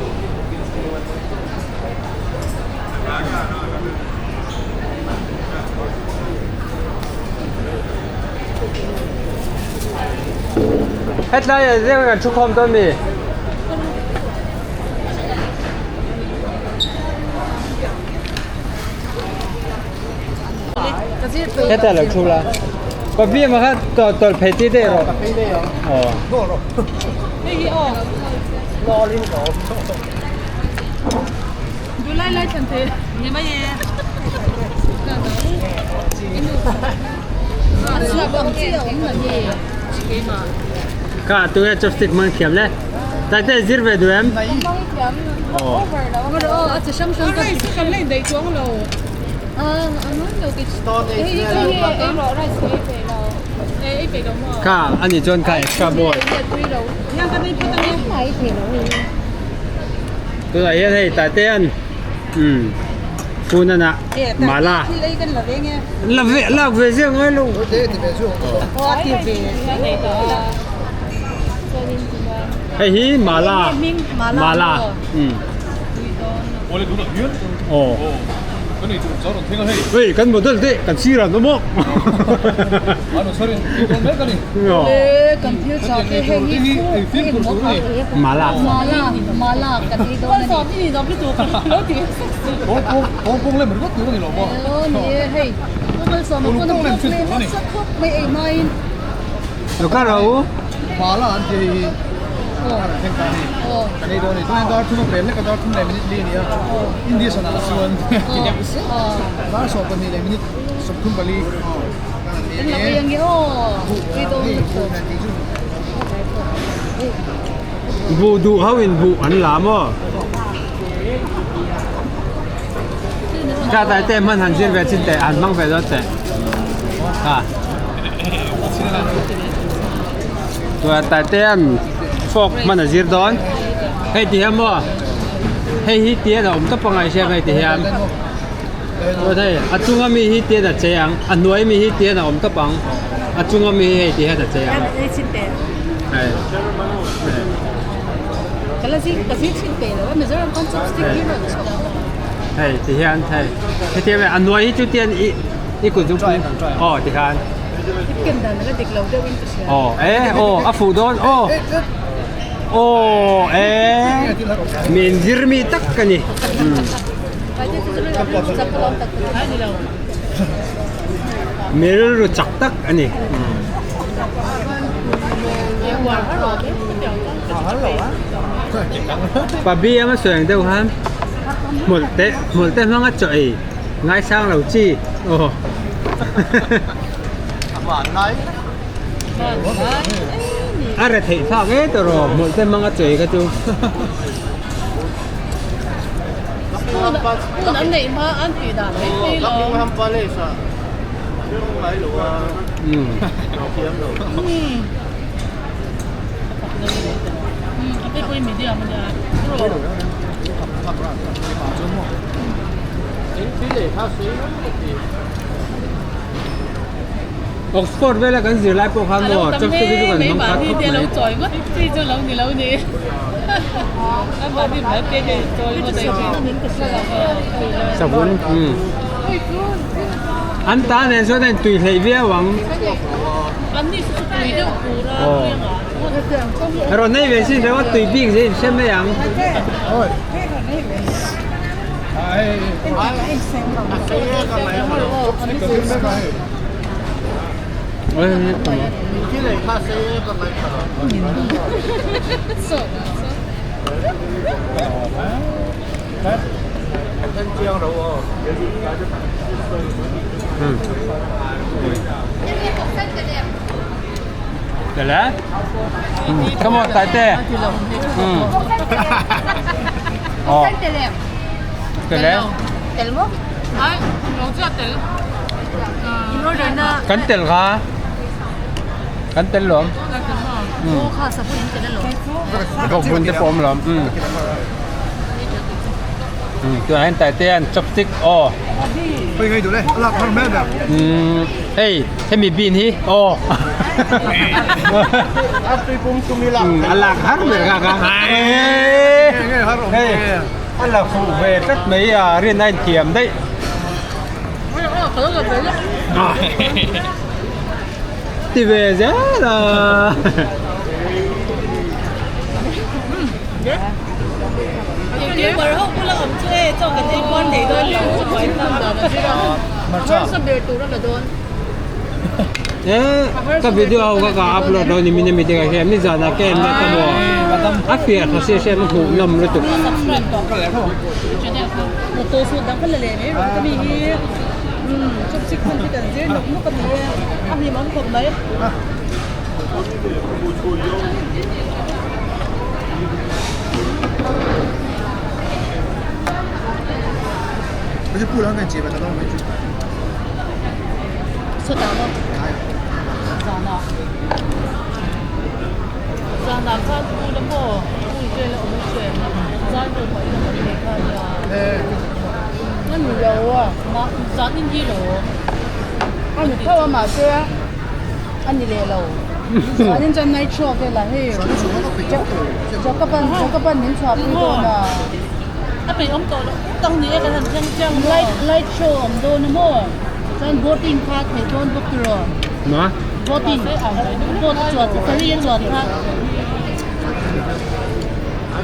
S1: Hetlai ah zeng kan thu khawm dawn mi? Hetah lo thu la. Papi mà kha tol tol phei ti dei rawh. Aw. Kha tunge chopstick hmang thiam le. Tate zir ve duh em? Kha ani chuan kha extra bowl. Tunah hian hei tate an umm phun ana mala la ve lak ve zia ngai lo. Hei hi mala mala umm. Aw. Hei kan model te kan sir an awm aw. Mala. Lo kar rawh u.
S4: Mala an ti hei hi a thleng ta a ni. Kan ei dawn a ni. Tunah hian dar thum a pel hlek a, dar thum leh minute li a ni a. India sana ah chuan dar 22 leh minute 34 kan han ei ang e. Buh hei buh nen tih chu.
S1: Buh duh ho in buh an la maw? Ka tai te hman han zir ve chin teh han hmang ve dawn teh. Ha. Tua tai te an fork hman a zir dawn. Hei ti hian maw? Hei hi tian a awm tawp angai hriat hei ti hian. Chuan hei a chunga mi hi tian a chei ang, a hnuai mi hi tian a awm tawp ang, a chunga mi hi hei ti hian a chei ang. Hei. Hei. Hei ti hian hei hetiang a hnuai hi chu tian i i kut chu aw ti khan aw e aw a fuh dawn aw aw e min zir mi tak ka ni mi rilru chak tak a ni. Pabi anga sawi ang deuh khan hmawlh te hmawlh te hmanga chaw ei ngaisang lo chi aw a re theih thlak e tawh hmawlh te hmanga chaw ei kha chu. Oxford vela kan zir lai pawh khan maw chopstick hi chu kan hmang khat khawp mai. Savun umm an ta nen chuan a intui hleih viau ang. Aw rawn nei ve sin reuh a tui bik zia in hre mai ang. Tel e? Come on, Taite. Aw. Tel e? Kan tel kha. Kan tel lawm. Vawk vun te pawh a awm lo. Tunah hian Taitea'n chopstick aw. Hei hemi bean hi aw. A lak har ber kha kha. Hei a la fuh ve tlat mai a rin a inthiam daih. Ti ve zel a. Ka video ho kha ka upload lo ni min mi te ka hria mi zan ah ka en leh ta maw a fiah tha sia hriat a hmuh nawm lutuk.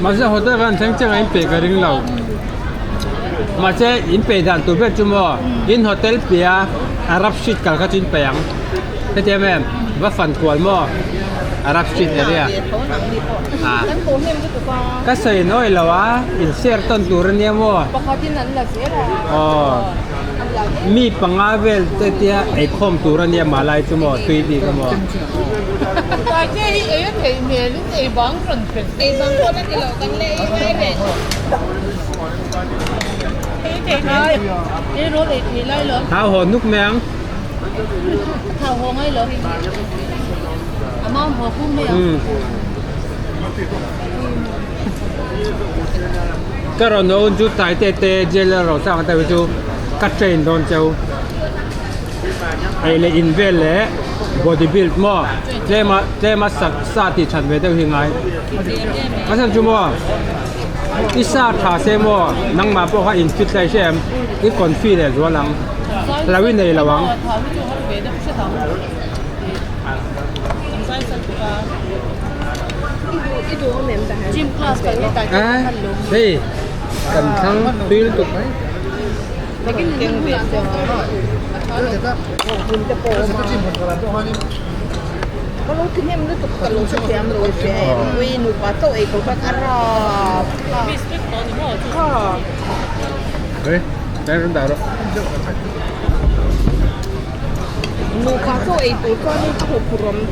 S1: Mahse hotel khan thleng chiang a in pe ka ring lo mahse in pe dan tur ber chu maw in hotel piah Arab street kal kha chu in pe ang hetiang em va fan kual maw Arab street area ah ka sawi nawi lo a in share tawn tur ania maw aw mi panga vel te tia eikhawm tur ania malai chu maw tui bik a maw. Thau haw nuk mai ang. Ka rawn haw hun chu tlai te te jail a rawn sang te chu ka train dawn cheu. Ei leh in vel leh body build maw tlema tlema sa sa tih that ve deuh hi ngai a chhan chu maw i sa tha se maw nangmah pawh kha in fit hlai hrem i confi leh zual ang lo i nei lo ang. Hei kan thlang tui lutuk mai.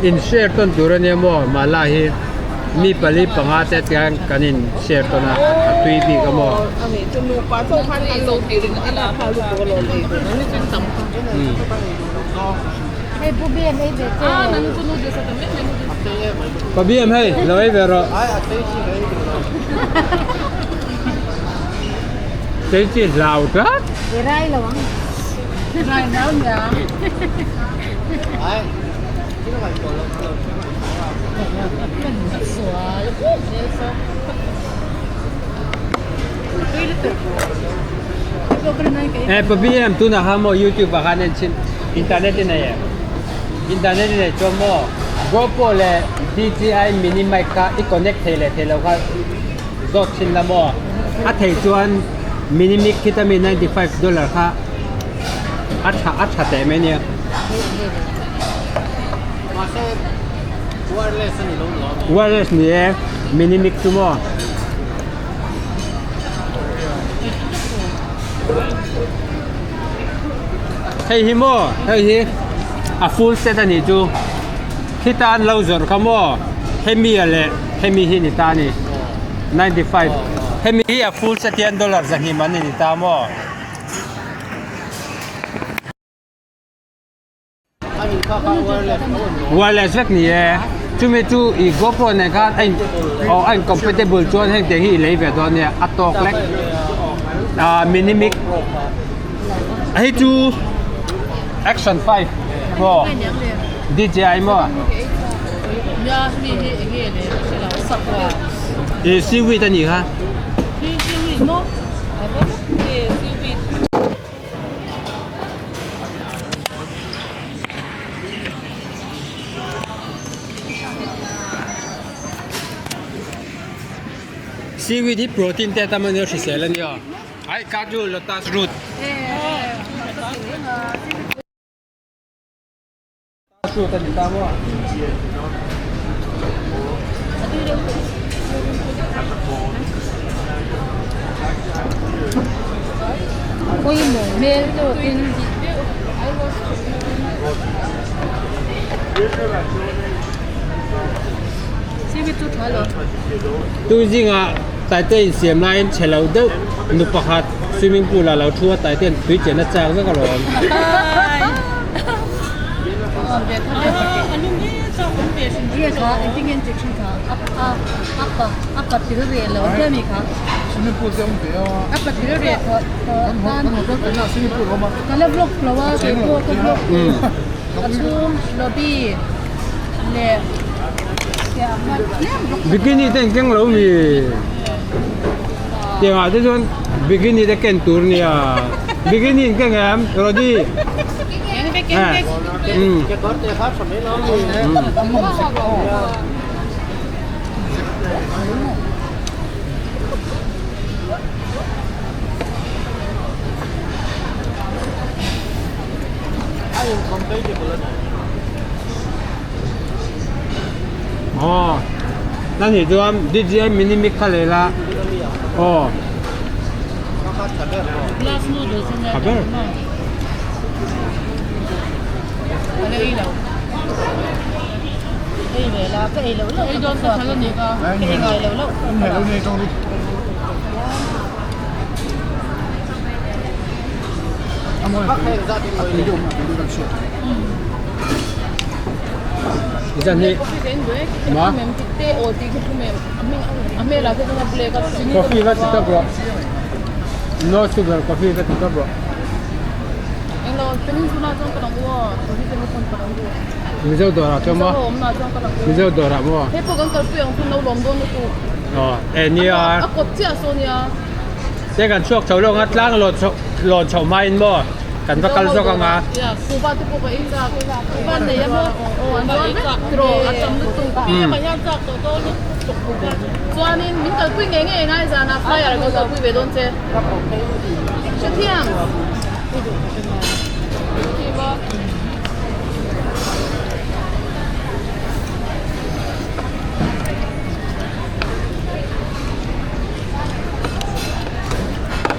S1: In share tawn tur ania maw mala hi mi pali panga te tiang kan in share tawn a a tui bik a maw. Pa BM hei lo ei ve rawh. Tei chi hlau tlat. Eh pa BM tunah khan maw YouTube ah khan en chhin internet in nei em internet in nei chuan maw GoPro leh DJI mini mic kha i connect thei leh thei lo kha zawt thin la maw a thei chuan mini mic khi ta mi $95 kha a tha a tha teh mai nia. Wireless ni e mini mic chu maw. Hei hi maw hei hi a full set a nih chu khita an lo zawrh kha maw hemi a leh hemi hi ni ta a ni 95 hemi hi a full set hian dollar zahnih man a ni ta maw. Wireless vek ni e. Chumi chu i GoPro nen khan a in aw a in compatible chuan heng te hi i lei ve dawn nia a tawk lek ah mini mic hei chu action 5 pro DJI maw i seaweed a nih kha. Seaweed hi protein te tam ania hrisel ania ai kaju lotus root lotus root ani ta maw
S8: Pawimawh hmel zawkin
S1: Tui zingah Taite insiam laiin chhe lo deuh nu pakhat swimming pool ah lo thu a Taite in tui chen a chak vek alawm. Bikini te an keng lo mi tiang ah te chuan bikini te ken tur nia bikini an keng em Rody Aw na nih chuan DJI mini mic kha lei la aw tha ber. Zan hi ma coffee va ti tawp rawh no sugar coffee va ti tawp rawh Mizo dawrah chuan maw Mizo dawrah maw aw e nia te kan chhuak chho lawng a tlang lawn chho lawn chho hmain maw kan va kal zawk ang a.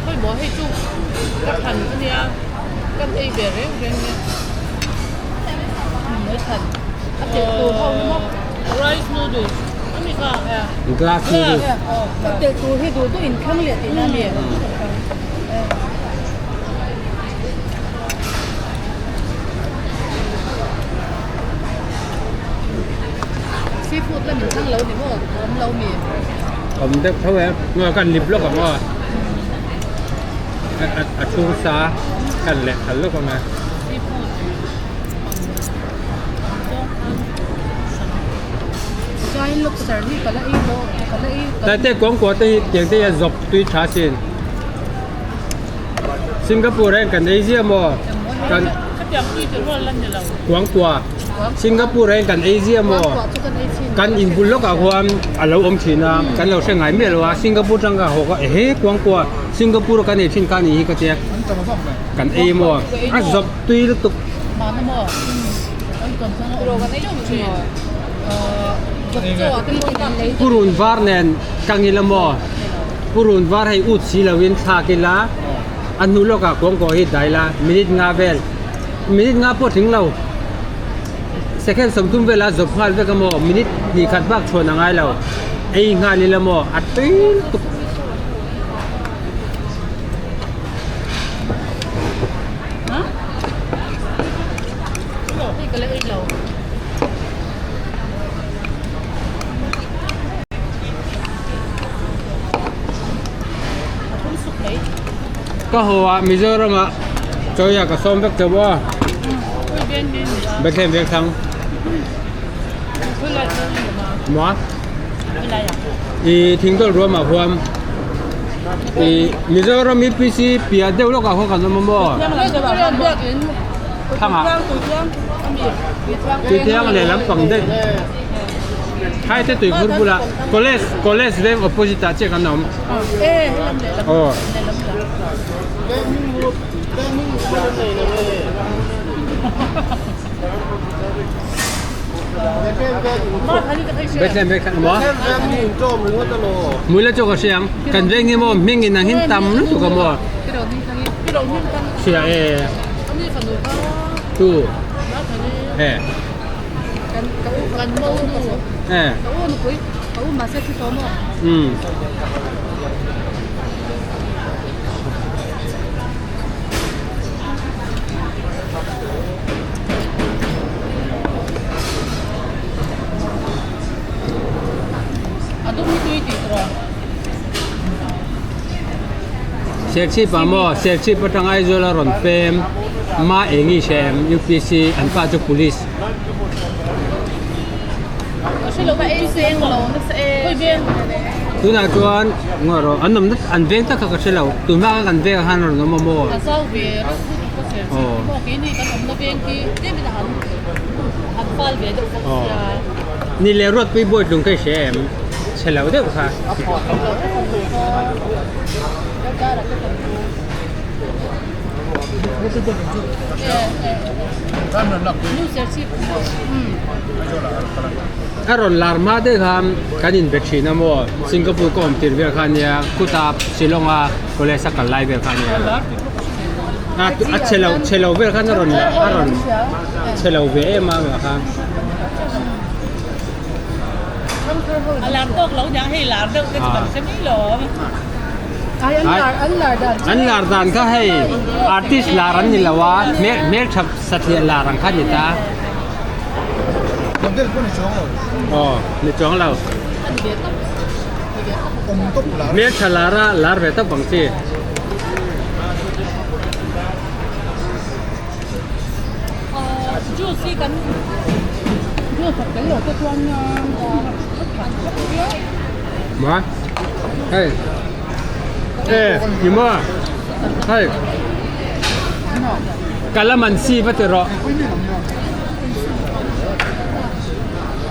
S8: Pawimawh hei chu ka thlan a nia kan ei ve reng reng nia mai thlan a telh tur ho hi maw rice noodles a ni kha
S1: glass noodles
S8: a telh tur hi duh duh in thlang leh tihna a ni. Seafood la min thlang lo ni maw awm lo mi.
S1: Awm deuh tho e nga kan lip lawk ang aw a chhung sa kan leh khalh lawk ang e.
S8: Giant lobster hi ka la ei lo ka la ei.
S1: Taite kawngkua te hi tiang te hi a zawp tui tha sin. Singapore ah hian kan ei ziah maw? Kan Kuangkua Singapore ah hian kan ei ziah maw? Kan in bul lawkah khuan a lo awm thin a, kan lo hre ngai miah lo a, Singapore atang ka haw kha ehe Kuangkua Singapore a kan ei thin kha a nih hi ka tia kan ei maw a zawp tui lutuk. Purun var nen kang ila maw? Purun var hei ut si loin thlak ila a hnu lawkah kawngkaw hi dai la minute nga vel minute nga pawh tling lo second 30 vela zawp nghal vek a maw minute hnih khat bak chhuan a ngai lo ei nghal ila maw a tui lutuk. Ka haw ah Mizoram ah chawi ah ka sawm vek teuh a. Bethlehem veng thlang. Maw? I thingtawlh ruam ah huam i Mizoram UPC piah deuh lawk ah khaw kan awm a maw? Thlang ah. Tuithiang lehlam pang daih. Haite tuikhur bulah college college veng opposite ah chiah kan awm. Aw. Bethlehem veng khan maw? Mula chu ka hria ang. Kan veng hi maw hming in ang hin tam lutuk a maw? Hria e. Tu. E. E. Um. Serchhip ah maw Serchhip atang Aizawl a rawn pem Ma Engi hre em UPC an pa chu police. Tunah chuan ngaw rawh an awm an veng tak kha ka hre lo tunhma kha kan veng ah khan rawn awm a maw. Aw. Aw. Ni leh Ruatpui Bawitlung ka i hria em? Chhe lo deuh kha. A rawn lar hma deuh khan kan inbe thin a maw Singapore ka awm tir vel kha ania khuta Shillong a college a kal lai vel kha ania a chhe lo chhe lo vel khan a rawn a rawn chhe lo ve em a amah kha. An lar dan kha hei artist lar an ni lo a hmeltha satliah lar ang kha a ni ta. Aw ni chuang lo. Hmeltha lar a lar ve tawp ang chi. Maw hei e ni maw hei kalamansi va ti rawh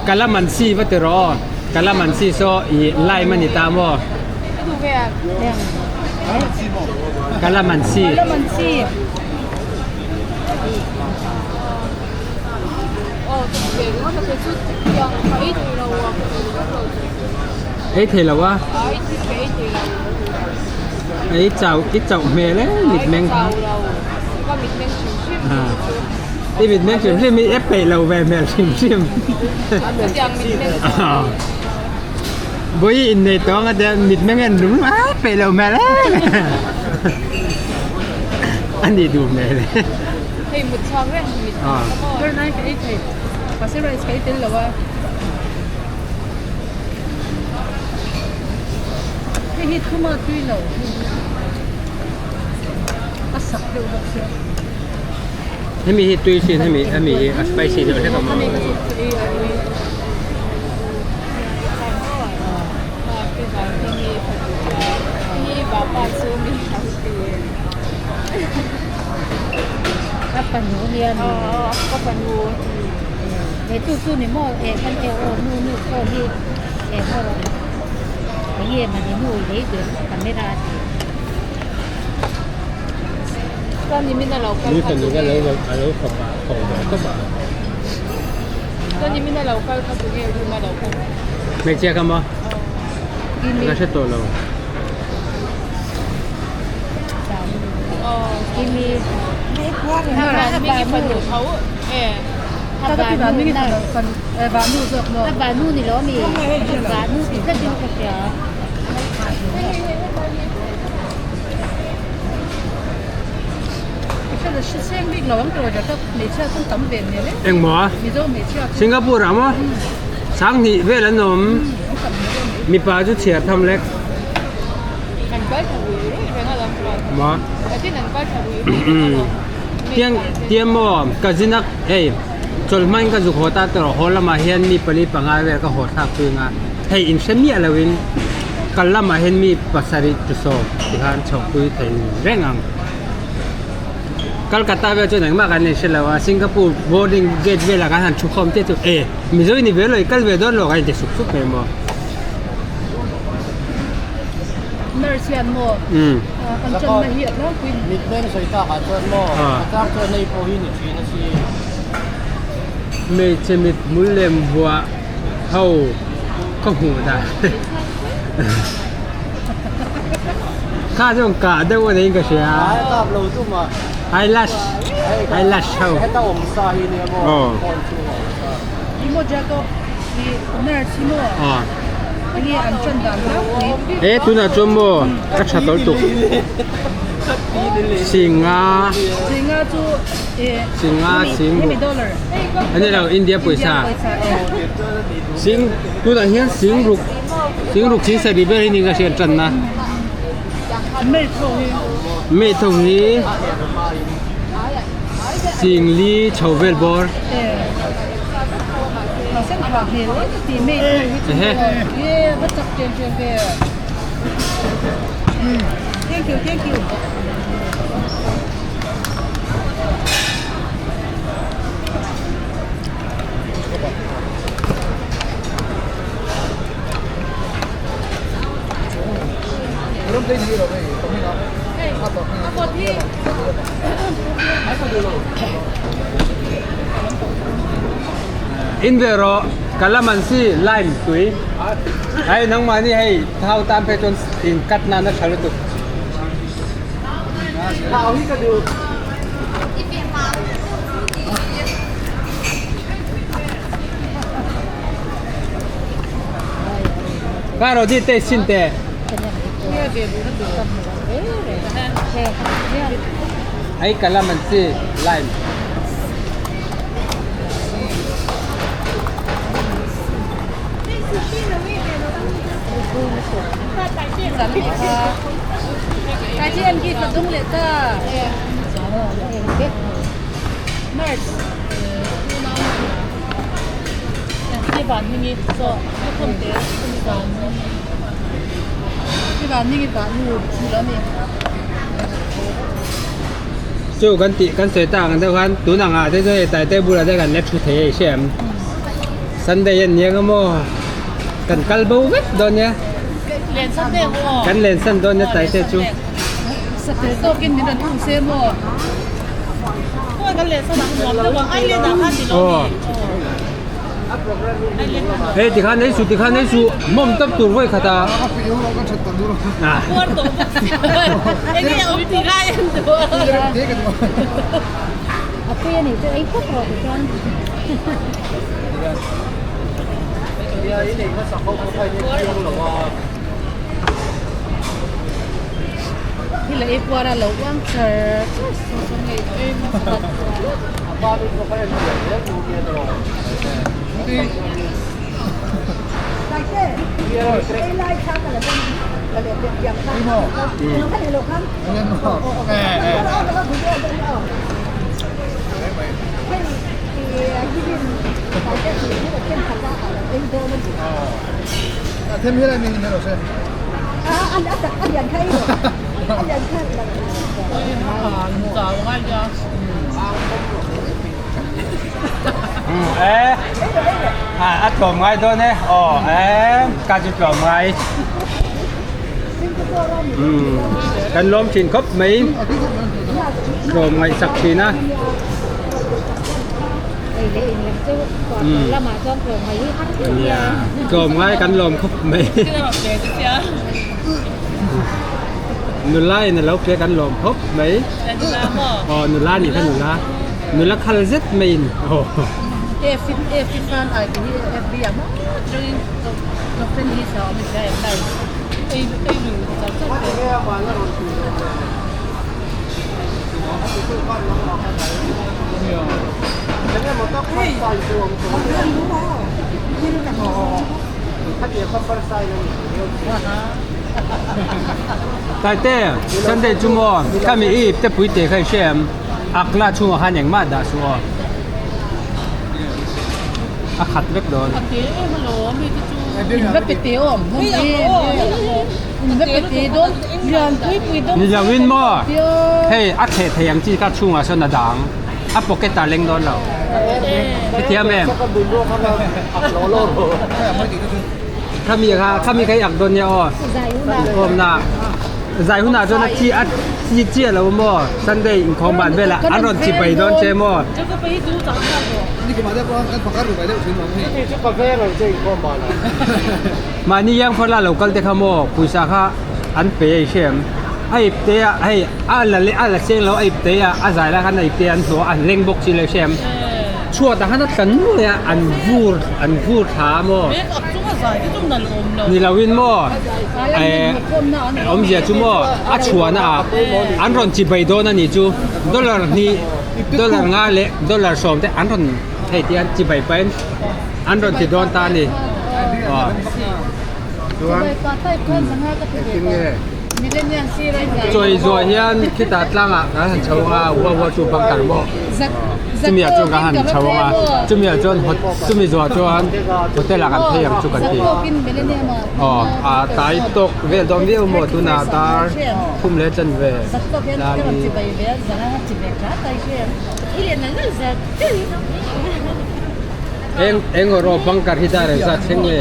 S1: kalamansi va ti rawh aw kalamansi saw ih lime a ni ta maw kalamansi. Ei thei lo a ei chau i chauh hmel e mitmeng kha i mitmeng hrim hrim hi e peih lo ve hmel hrim hrim vawi innei tawh anga te mitmeng en rum a peih lo hmel e a nih duh hmel e.
S8: Hei mut chhuak reng mit ka maw. Ber nai ka ei thei. Mahse rice ka ei tel lo a. Hei hi thuma tui lo. A sak deuh bawk sia.
S1: Hemi hi tui sin hemi hemi hi a spicy deuh hlek a maw.
S8: Ka fanu nia ni. Ka fanu. He chu chu ni maw he kan e aw nu nu pawh hi he maw enge mani nu lei ber camera a ti. Chuan nimin a lo kal
S1: Ni fanu ka lo a lo fapa ko ve tawp a.
S8: Chuan nimin a lo kal kha tunge room a lo kal.
S1: Hmeichhia kha maw? Ka hre tawh lo. Engmaw? Singapore ah maw? Sanghnih vel an awm. Mipa chu chhiar tham lek. Maw? Tiang tiang maw ka zin a hei chawlhmain ka zuk haw ta tawh haw lamah hian mi pali panga vel ka haw thlak pui ang a, hei inhre miah loin kal lamah hian mi pasarih chu sawm tikhan chhohpui thei reng ang. Kolkata vel chuan engmah kan inhre lo a, Singapore boarding gate velah kan han thu khawm chiah chu e Mizo i ni ve lo i kal ve dawn lo kan inti sup sup mai maw.
S8: Nurse hian maw an channa hi a tlangpui.
S9: Mitmeng sawi tak ah chuan maw a tlang chuan hei pawh hi ni thin a si.
S1: Hmeichhe mithmul lem vuah ho ka hmuh dan kha chuan kah deuh a niin ka hria a.
S9: Ai kap lo chu ma.
S1: Eyelash eyelash ho.
S9: Heta awm sa hi nia maw phone chhung a awm sa.
S8: Ih maw Jacob ih nurse hi maw enge an tan dan tlangpui.
S1: E tunah chuan maw ka tha tawlh tuk. Singa.
S8: Singa chu eh
S1: Singa sing
S8: hemi dollar.
S1: Ani lo India pawisa. Sing tunah hian sing ruk sing ruk sing sarih ber hi ni ka hriat tan na.
S8: Mei tho hi.
S1: Mei tho hi sing li chho vel bawr.
S8: Eh. Sen tha hmel em ti mei tho hi chu. Ye va chak chen chen ve. Thank you, thank you.
S1: In ve rawh kalamansi lime tui hei nangmahni hei thau tan phei chuan in cut nan a tha lutuk. Ka ro di te sin te. Ai kalamansi lime. Chu kan tih kan sawi tak ang deuh khan tun ang ah te chuan hei taite bulah te kan la thu thei a i hria em Sunday a nia nga maw kan kal bo vek dawn nia kan len san dawn nia taite chu. Aw hei tikhan ei suh tikhan ei suh hmawm tawp tur vawi khat a. E a tlawm ngai dawn e aw e ka chu tlawm ngai kan lawm thin khawp mai tlawm ngaihsak thin a tlawm ngai kan lawm khawp mai nula in alo pe kan lawm khawp mai aw nula nih kha nula nula khal zet mai in aw. Taite, Sunday chu maw khami i ipte pui te kha i hria em? Akla chhungah khan engmah dah suh aw. A khat vek dawn.
S8: A te em alawm hei te chu. In va pe te awm hlawm em em. In va pe te dawn lian pui pui dawn.
S1: Ni lo in maw hei a thleh thei ang chi kha chhungah sawn a dang. A pocket ah leng dawn lo. Hetiang em? Khami kha khami kha i ak dawn nia aw. Inkhawmna zai hunah chuan a chi a chi chiah lo maw Sunday inkhawm ban velah an rawn chi pai dawn che maw. Mahni iang fala lo kal te kha maw pawisa kha an pe a i hria em? A ip te a hei a la leh a la cheng lo a ip te a a zai lai khan a ip te an hlawh a an leng bawk chi lo i hria em? Chhuat ah khan a tla nuai a an vur an vur thla a maw? Ni lo in maw eh awmzia chu maw a chhuahna ah an rawn chi bai dawn a nih chu dollar hnih dollar nga leh dollar sawm te an rawn hei ti an chi bai pahin an rawn ti dawn ta a ni aw. Chawi zuah hian khitah tlangah kan han chho ang a uau uau chu bunker maw chumi ah chuan kan han chho ang a chumi ah chuan chumi zuah chuan hotel ah kan phei ang chu kan ti aw a tlai tawk vel dawn viau maw tunah dar thum leh chanve lai Eng eng rawh bunker hi dar engzat thleng nge?